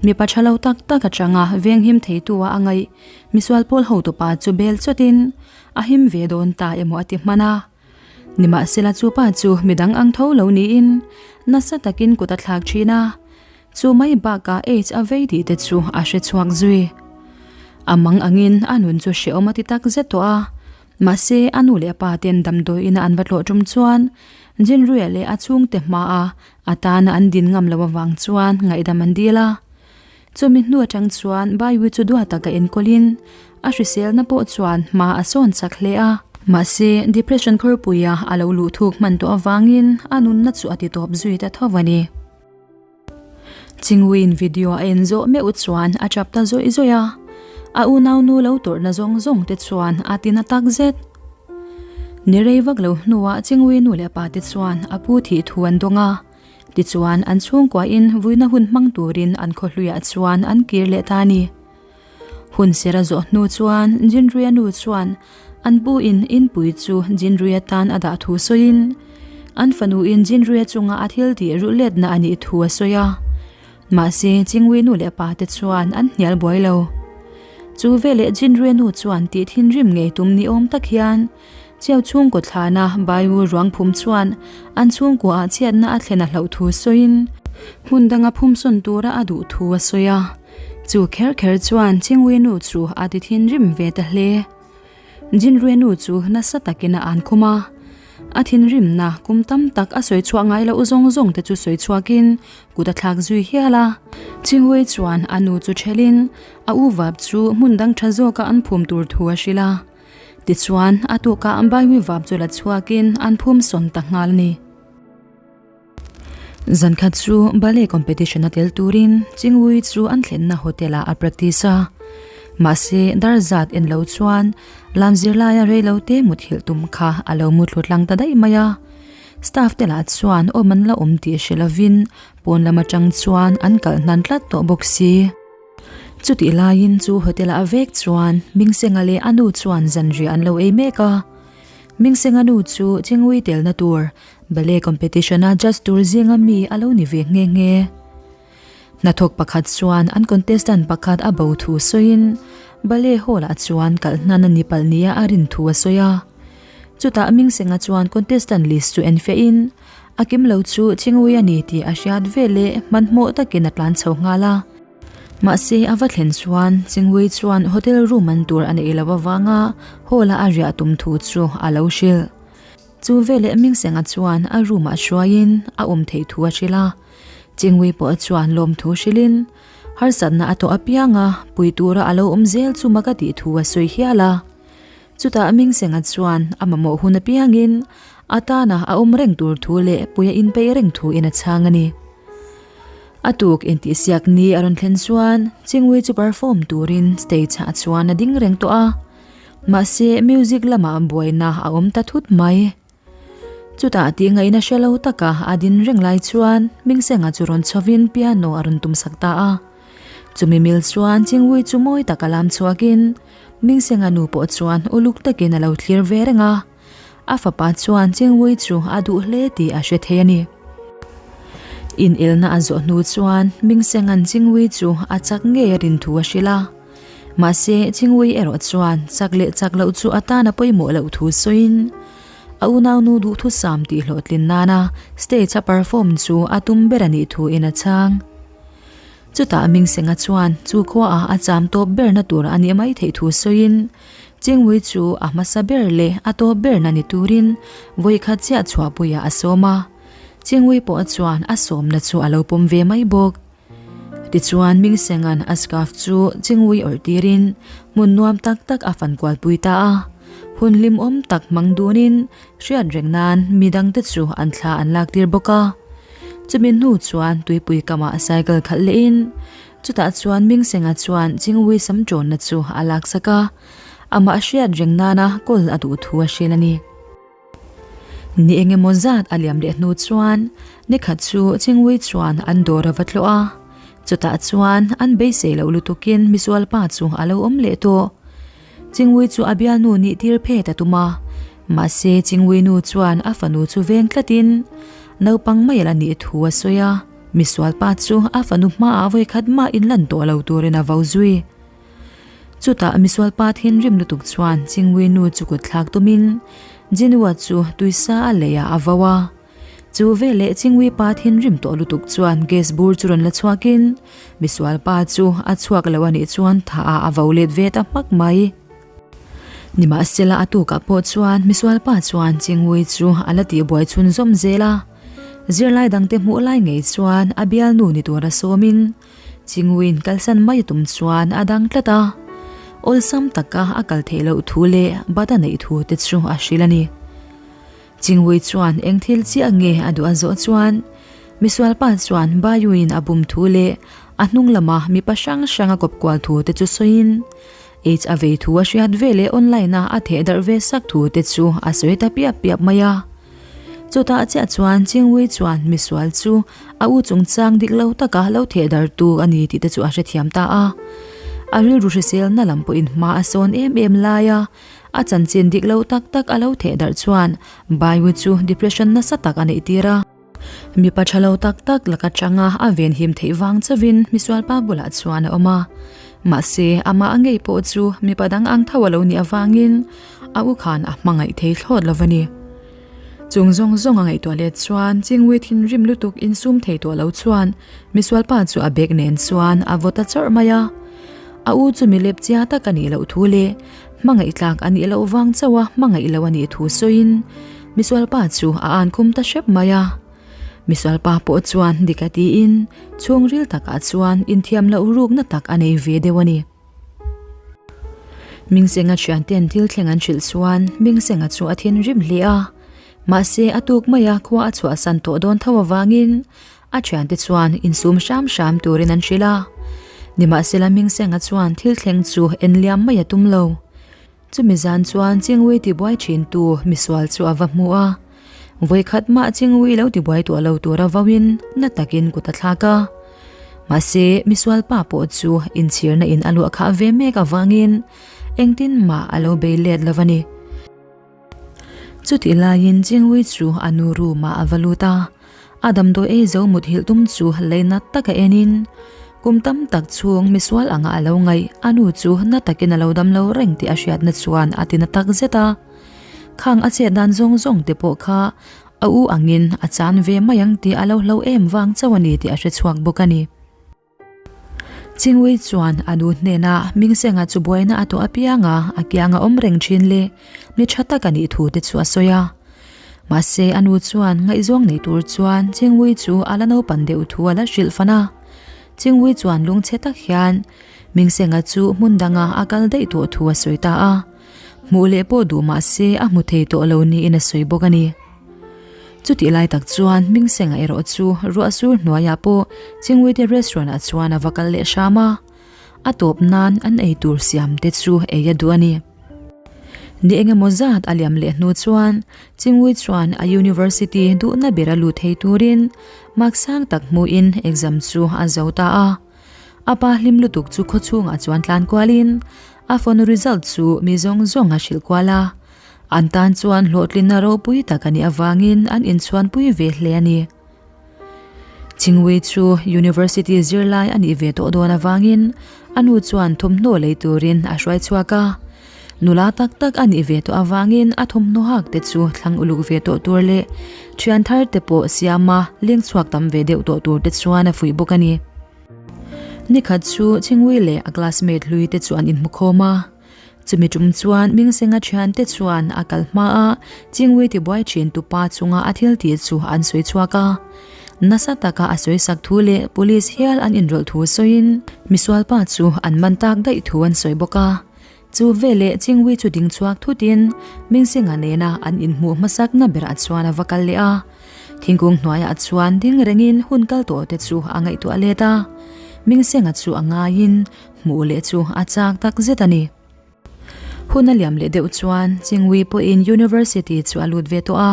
Mipa tha lo tak tak atanga venghim theitu-a a ngaih misual pawl hotupa chu bel chawtin a him ve dawn ta emaw a ti hman a. Nimahsela chu pa chu midang ang tho lo niin nasa takin kut a thlak thin a, chu mai bakah AIDS a vei tih te chu a hre chhuak zui. A mang angin a nun chu hrehawm a ti tak zet tawh a. Mahse, a nu leh a pa ten damdawiin a an va tlawh tum chuan Jinruia leh a chhungte hmaa a tana an din ngam loh avang chuan ngaihdam an dil a. Chumi hnu atang chuan Baiwi chu duat taka enkawlin a hriselna pawh chuan hma a sawn chak hle a. Mahse, depression khawrpuia a lo luh thuk hman tawh avangin a nunna chu a ti tawp zui ta tho a ni. Chingwiin video a en zawh meuh chuan a tap ta zawih zawih a, a unaunu lo tawrhna zawng zawng te chuan a ti na tak zet. Ni rei vak lo hnuah Chingwi nu leh pa te chuan a pu thih thu an dawng a, tichuan an chhungkuain vuina hun hmang turin an khawhluiah chuan an kir leh ta a ni. Hun ser a zawh hnu chuan Jinruia nu chuan. An pu in inpui chu Jinrui atan a dah thu sawiin an fanu in Jinruia chunga a thil tih ruh letna a nih thu a sawi a. Mahse, Chingui nu leh pa te chuan an hnial buai lo. Chu veleh Jinrui nu chuan tih thinrim ngei tum ni awm tak hian Chiau chhungkaw thlana Baiwu ruang phum chuan an chhungkua ah chhiatna a thlen a hlauh thu sawiin hmun danga phum sawn tura a duh thu a sawi a. Chu kher kher chuan Chingui nu chu a ti thinrim ve ta hle. Jinrui nu chu nasa takin a an khum a. A thinrimna kum tam tak a sawi chhuah ngai loh zawng zawng te chu sawi chhuakin kut a thlak zui hial a. Chingui chuan a nu chu thelin a u vap chu hmun dang tha zawka an phum tur thu a hrilh a. Tichuan, a tukah Baiwi vap chu la chhuakin an phum sawn ta nghal a ni. Zankhat chu ballet competition a tel turin Chingui chu an thlenna hotel ah a practice a. Mahse, dar zat en lo chuan lam zirlaia reilote muthilh tum kha a lo muthlu tlang ta daih mai a. Staff te lah chuan awm an la awm tih hre lovin pawn lam atang chuan an kalh hnan tlat tawh bawk si. Chutih laiin chu hotel ah vek chuan Mingsenga leh a nu chuan zanriah an lo ei mek a. Mingsenga nu chu Chingui telna tur Ballet competition a judge tur zinga mi a lo ni ve nghe nghe. Hnathawk pakhat chuan an contestant pakhat a bo thu sawiin ballet hall ah chuan kalh hnan a ni palh nia a rin thu a sawi a. Chutah Mingsenga chuan contestant list chu enfiahin a kim lo chu Chingui a ni tih a hriat veleh hmanhmawh takin a tlan chho nghal a. Mahse a va thlen chuan Chingui chuan hotel room an tur a neih loh avanga hall a a riah tum thu chu a lo hrilh. Chu veleh Mingsenga chuan a room ah hruaiin a awm theih thu a hrilh a. Chingui pawh chuan lawmthu hrilhin harsatna a tawh apianga pui tura a lo awm zel chu mak a tih thu a sawi hial a. Chutah Mingsenga chuan a mamawh hun apiangin a tana a awm reng tur thu leh pui a inpeih reng thu in a chhang a ni. A tuk intihsiak ni a rawn thlen chuan Chingui chu perform turin stage ah chuan a ding reng tawh a. Mahse music lamah buaina a awm ta thut mai. Chutah tih ngaihna hre lo taka a din reng lai chuan Mingsenga chu rawn chhovin piano a rawn tumsak ta a. Chumi mil chuan Chingui chu mawi taka lam chhuakin Mingsenga nu pawh chuan uluk takin a lo thlir ve reng a. A fapa chuan Chingui chu a duh hle tih a hre thei a ni. Inelna a zawh hnu chuan Mingsenga'n Chingui chu a chak ngei a rin thu a hrilh a. Mahse, Chingui erawh chuan chak leh chak loh chu a tan a pawimawh loh thu sawiin a unaunu duhthusam tih hlawhtlin nana stage a perform chu a tum ber a nih thuin a chhang. Chutah Mingsenga chuan chu khuaah a cham tawp berna tur a nih mai theih thu sawiin Chingui chu a hmasa ber leh a tawp berna ni turin vawikhat chiah chhuahpuiah a sawm a. Chingui pawh chuan a sawmna chu a lo pawm ve mai bawk. Tichuan Mingsenga'n a scarf chu Chingui awrh tirin hmun nuam tak tak a fan kualpui ta a. Hun hlimawm tak hmang dunin hriat reng nan midangte chu an thla an lak tir bawk a. Chumi hnu chuan tuipui kamah cycle khalh lehin chutah chuan Mingsenga chuan Chingui sam ṭawnna chu a laksak a, amah hriat reng nana kawl a duh thu a hrilh a ni. Ni eng emaw zat a liam leh hnu chuan nikhat chu Chingui chuan an dawr a va tlawh a, chutah chuan an beisei loh lutukin misual pa chu a lo awm leh tawh. Chingui chu a bialnu nih tir phet a tum a, mahse Chingui nu chuan a fanu chu veng tlatin naupang mai la nih thu a sawi a, misual pa chu a fanu hmaah vawikhat mah inlan tawh lo turin a vo zui. Chutah misual pa thinrim lutuk chuan Chingui nu chu kut thlak tumin Jinua chu tuisa a leiah a vo a. Chu veleh Chingui pa thinrim tawh lutuk chuan gas bur chu rawn la chhuakin misual pa chu a chhuak lo a nih chuan tha ah a vo let ve ta hmak mai. Nimahsela a tukah pawh chuan misual pa chuan Chingui chu a la tihbuai chhunzawm zel a. Zirlai dangte hmuh lai ngei chuan a bialnu ni tura sawmin Chingwin kalsan mai a tum chuan a dang tlat a, awlsam taka a kal theih loh thu leh bat a neih thu te chu a hrilh a ni. Chingwui chuan eng thil chiah nge a duh a zawh chuan misualpa chuan Bayuin a bum thu leh a hnung lama mipa hrang hrang a kawp kual thu te chu sawiin H a vei thu a hriat ve leh online a a theh darh ve sak thu te chu a sawi ta piap piap mai a. Chutah chiah chuan Chingwui chuan misual chu a u chungchang dik lo taka lo theh dartu a ni tih te chu a hrethiam ta a. A rilru hriselna lam pawhin hma a sawn em em lai a. A chanchin dik lo tak tak a lo theh darh chuan Baiwu chu depression nasa tak a neih tir a. Mipa tha lo tak tak laka changa a venhim theih vang chauhin misualpa bulah chuan a awm a. Mahse, amah a ngei pawh chu mipa dang ang tho a lo nih avangin a u khan a hmangaih thei thlawt lo a ni. Chung zawng zawng a ngaihtuah let chuan Chingui thinrim lutuk insum thei tawh lo chuan misualpa chu a bag nen chuan a vaw ta chawrh mai a. A u chu milep chia tak a nih loh thu leh Hmangaih tlak a nih loh vang chauh a hmangaih lo a nih thu sawiin misualpa chu a an khum ta hrep mai a. Misualpa pawh chuan dik a tiin chhungril takah chuan inthiam loh rukna tak a nei ve deuh a ni. Mingsenga thianten thil thleng an hrilh chuan Mingsenga chu a thinrim hle a. Mahse a tuk maia khua a chhuahsan tawh dawn tho avangin A thiante chuan insum hram hram turin an hrilh a. Nimahsela Mingsenga chuan thil thleng chu en liam mai a tum lo. Chumi zan chuan Chingui tibuai thintu misual chu a va hmu a. Vawikhat mah Chingui lo tibuai tuah lo tura vauin na takin kut a thlak a. Mahse misual pa pawh chu inchhirna in a luah khah ve mek avangin engtin mah a lo bei let lo a ni. Chutih laiin Chingui chu a nu room ah a va lut a, a damdawi ei zo muthilh tum chu lei nat taka enin kum tam tak chhung misual anga a lo ngaih a nu chu na takin a lo dam lo reng tih a hriatna chuan a ti na tak zet a. Khang a chet dan zawng zawng te pawh kha a u angin a chan ve mai ang tih a lo hlo em vang chauh a ni tih a hrechhuak bawk a ni. Chingui chuan a nu hnenah Mingsenga chu buaina a tawh apiang a, a kianga awm reng thin le mi tha tak a nih thu te chu a sawi a. Mahse a nu chuan ngaihzawng nei tur chuan Chingui chu a la naupan deuh thu a la hrilh fan a. Chingui chuan lungchhe tak hian Mingsenga chu hmun danga a kal daih tawh thu a sawi ta a. Hmuh leh pawh duh mahse a hmu thei tawh lo niin a sawi bawk a ni. Chutih lai tak chuan Mingsenga erawh chu ruah sur hnuaiah pawh Chingwite restaurant ah chuan a va kal leh hram a, a tawp nan an ei tur siam te chu ei a duh a ni. Ni engemaw zat a liam leh hnu chuan Chingwi chuan a university duhna ber a lut thei turin mark sang tak hmuhin exam chu a zo ta a. A pa hlim lutuk chu khawchhungah chuan tlan kualin a phone result chu mi zawng zawng a hrilh kual a. An tan chuan hlawhtlinna ropui tak a nih avangin an inchhuanpui ve hle a ni. Chingwei chu University zirlai a nih ve tawh dawn avangin a nu chuan thawmhnaw lei turin a hruai chhuak a. Nula tak tak a nih ve tawh avangin a thawmhnaw hak te chu thlang uluk ve tawh tur leh thian thar te pawh siama leng chhuak tam ve deuh tawh tur te chuan a fuih bawk a ni. Nikhat chu Chingwei leh a classmate hlui te chu an inhmukhawm a. Chumi tum chuan Mingsenga thiante chuan a kal hma a, Chingui tibuai thin tupa chunga a thil tih chu an sawi chhuak a. Nasa taka a sawi sak thu leh police hial an inrawlh thu sawiin misualpa chu an man tak daih thu an sawi bawk a. Chu veleh Chingui chu ding chhuak thutin Mingsenga nena an inhmuh hmasakna berah chuan a va kal leh a. Thingkung hnuaiah chuan ding rengin hun kal tawh te chu a ngaihtuah let a. Mingsenga chu a ngaiin Hmuh leh chu a chak tak zet a ni. Hun a liam leh deuh chuan Chingui pawhin University chu a lut ve tawh a.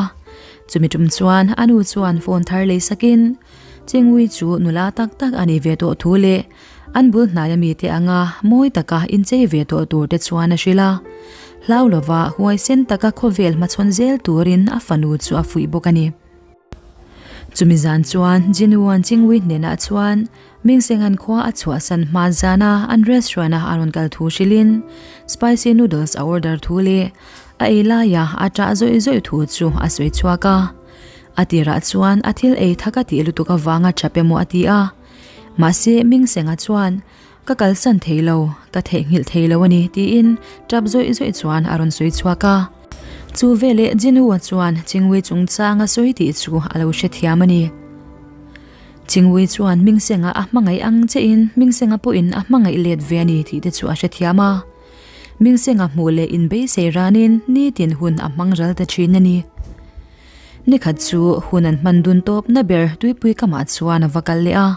Chumi tum chuan a nu chuan phone thar lei sakin Chingui chu nula tak tak a nih ve tawh thu leh an bul hnaia mite anga mawi taka inchei ve tawh tur te chuan a hrilh a. Hlau lova huaisen taka khawvel hmachhawn zel turin a fanu chu a fuih bawk a ni. Chumi zan chuan Jinuan Chingui hnenah chuan Mingsengan khua a chhuahsan hma zana an restaurant-a a rawn kal thu hrilhin spicy noodles a order thu leh a ei laia a ṭah zawih zawih thu chu a sawi chhuak a. A tirah chuan a thil ei thak a tih lutuk avanga ṭhap emaw a ti a. Mahse Mingsenga chuan Ka kalsan thei lo, ka theihnghilh thei lo a ni tiin ṭap zawih zawih chuan a rawn sawi chhuak a. Chu veleh Jinwoo-a chuan Chingwei chungchang a sawi tih chu a lo hrethiam a ni. Chingwei chuan Mingsenga a hmangaih ang chiahin Mingsenga pawhin a hmangaih let ve a ni tih te chu a hrethiam a. Mingsenga hmuh leh inbeisei ranin nitin hun a hmang ral ta thin a ni. Nikhat chu hun an hman dun tawpna ber tuipui kamah chuan a va kal leh a.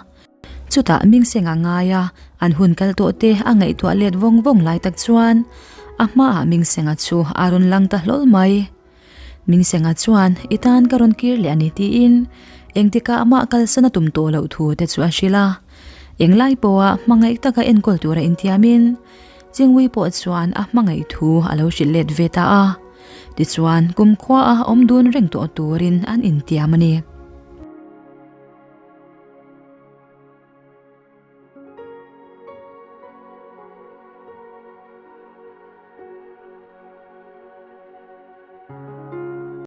Chutah Mingsenga ngaia an hun kal tawh te a ngaihtuah let vawng vawng lai tak chuan a hmaah Mingsenga chu a rawn lang ta hlawl mai. Mingsenga chuan i tan ka rawn kir leh a ni tiin engtikah amah kalsan a tum tawh loh thu te chu a hrilh a. Englai pawha hmangaih taka enkawl tura intiamin. Chingui pawh chuan a hmangaih thu a lo hrilh let ve ta a. Tichuan, kumkhua a awm dun reng tawh turin an intiam a ni.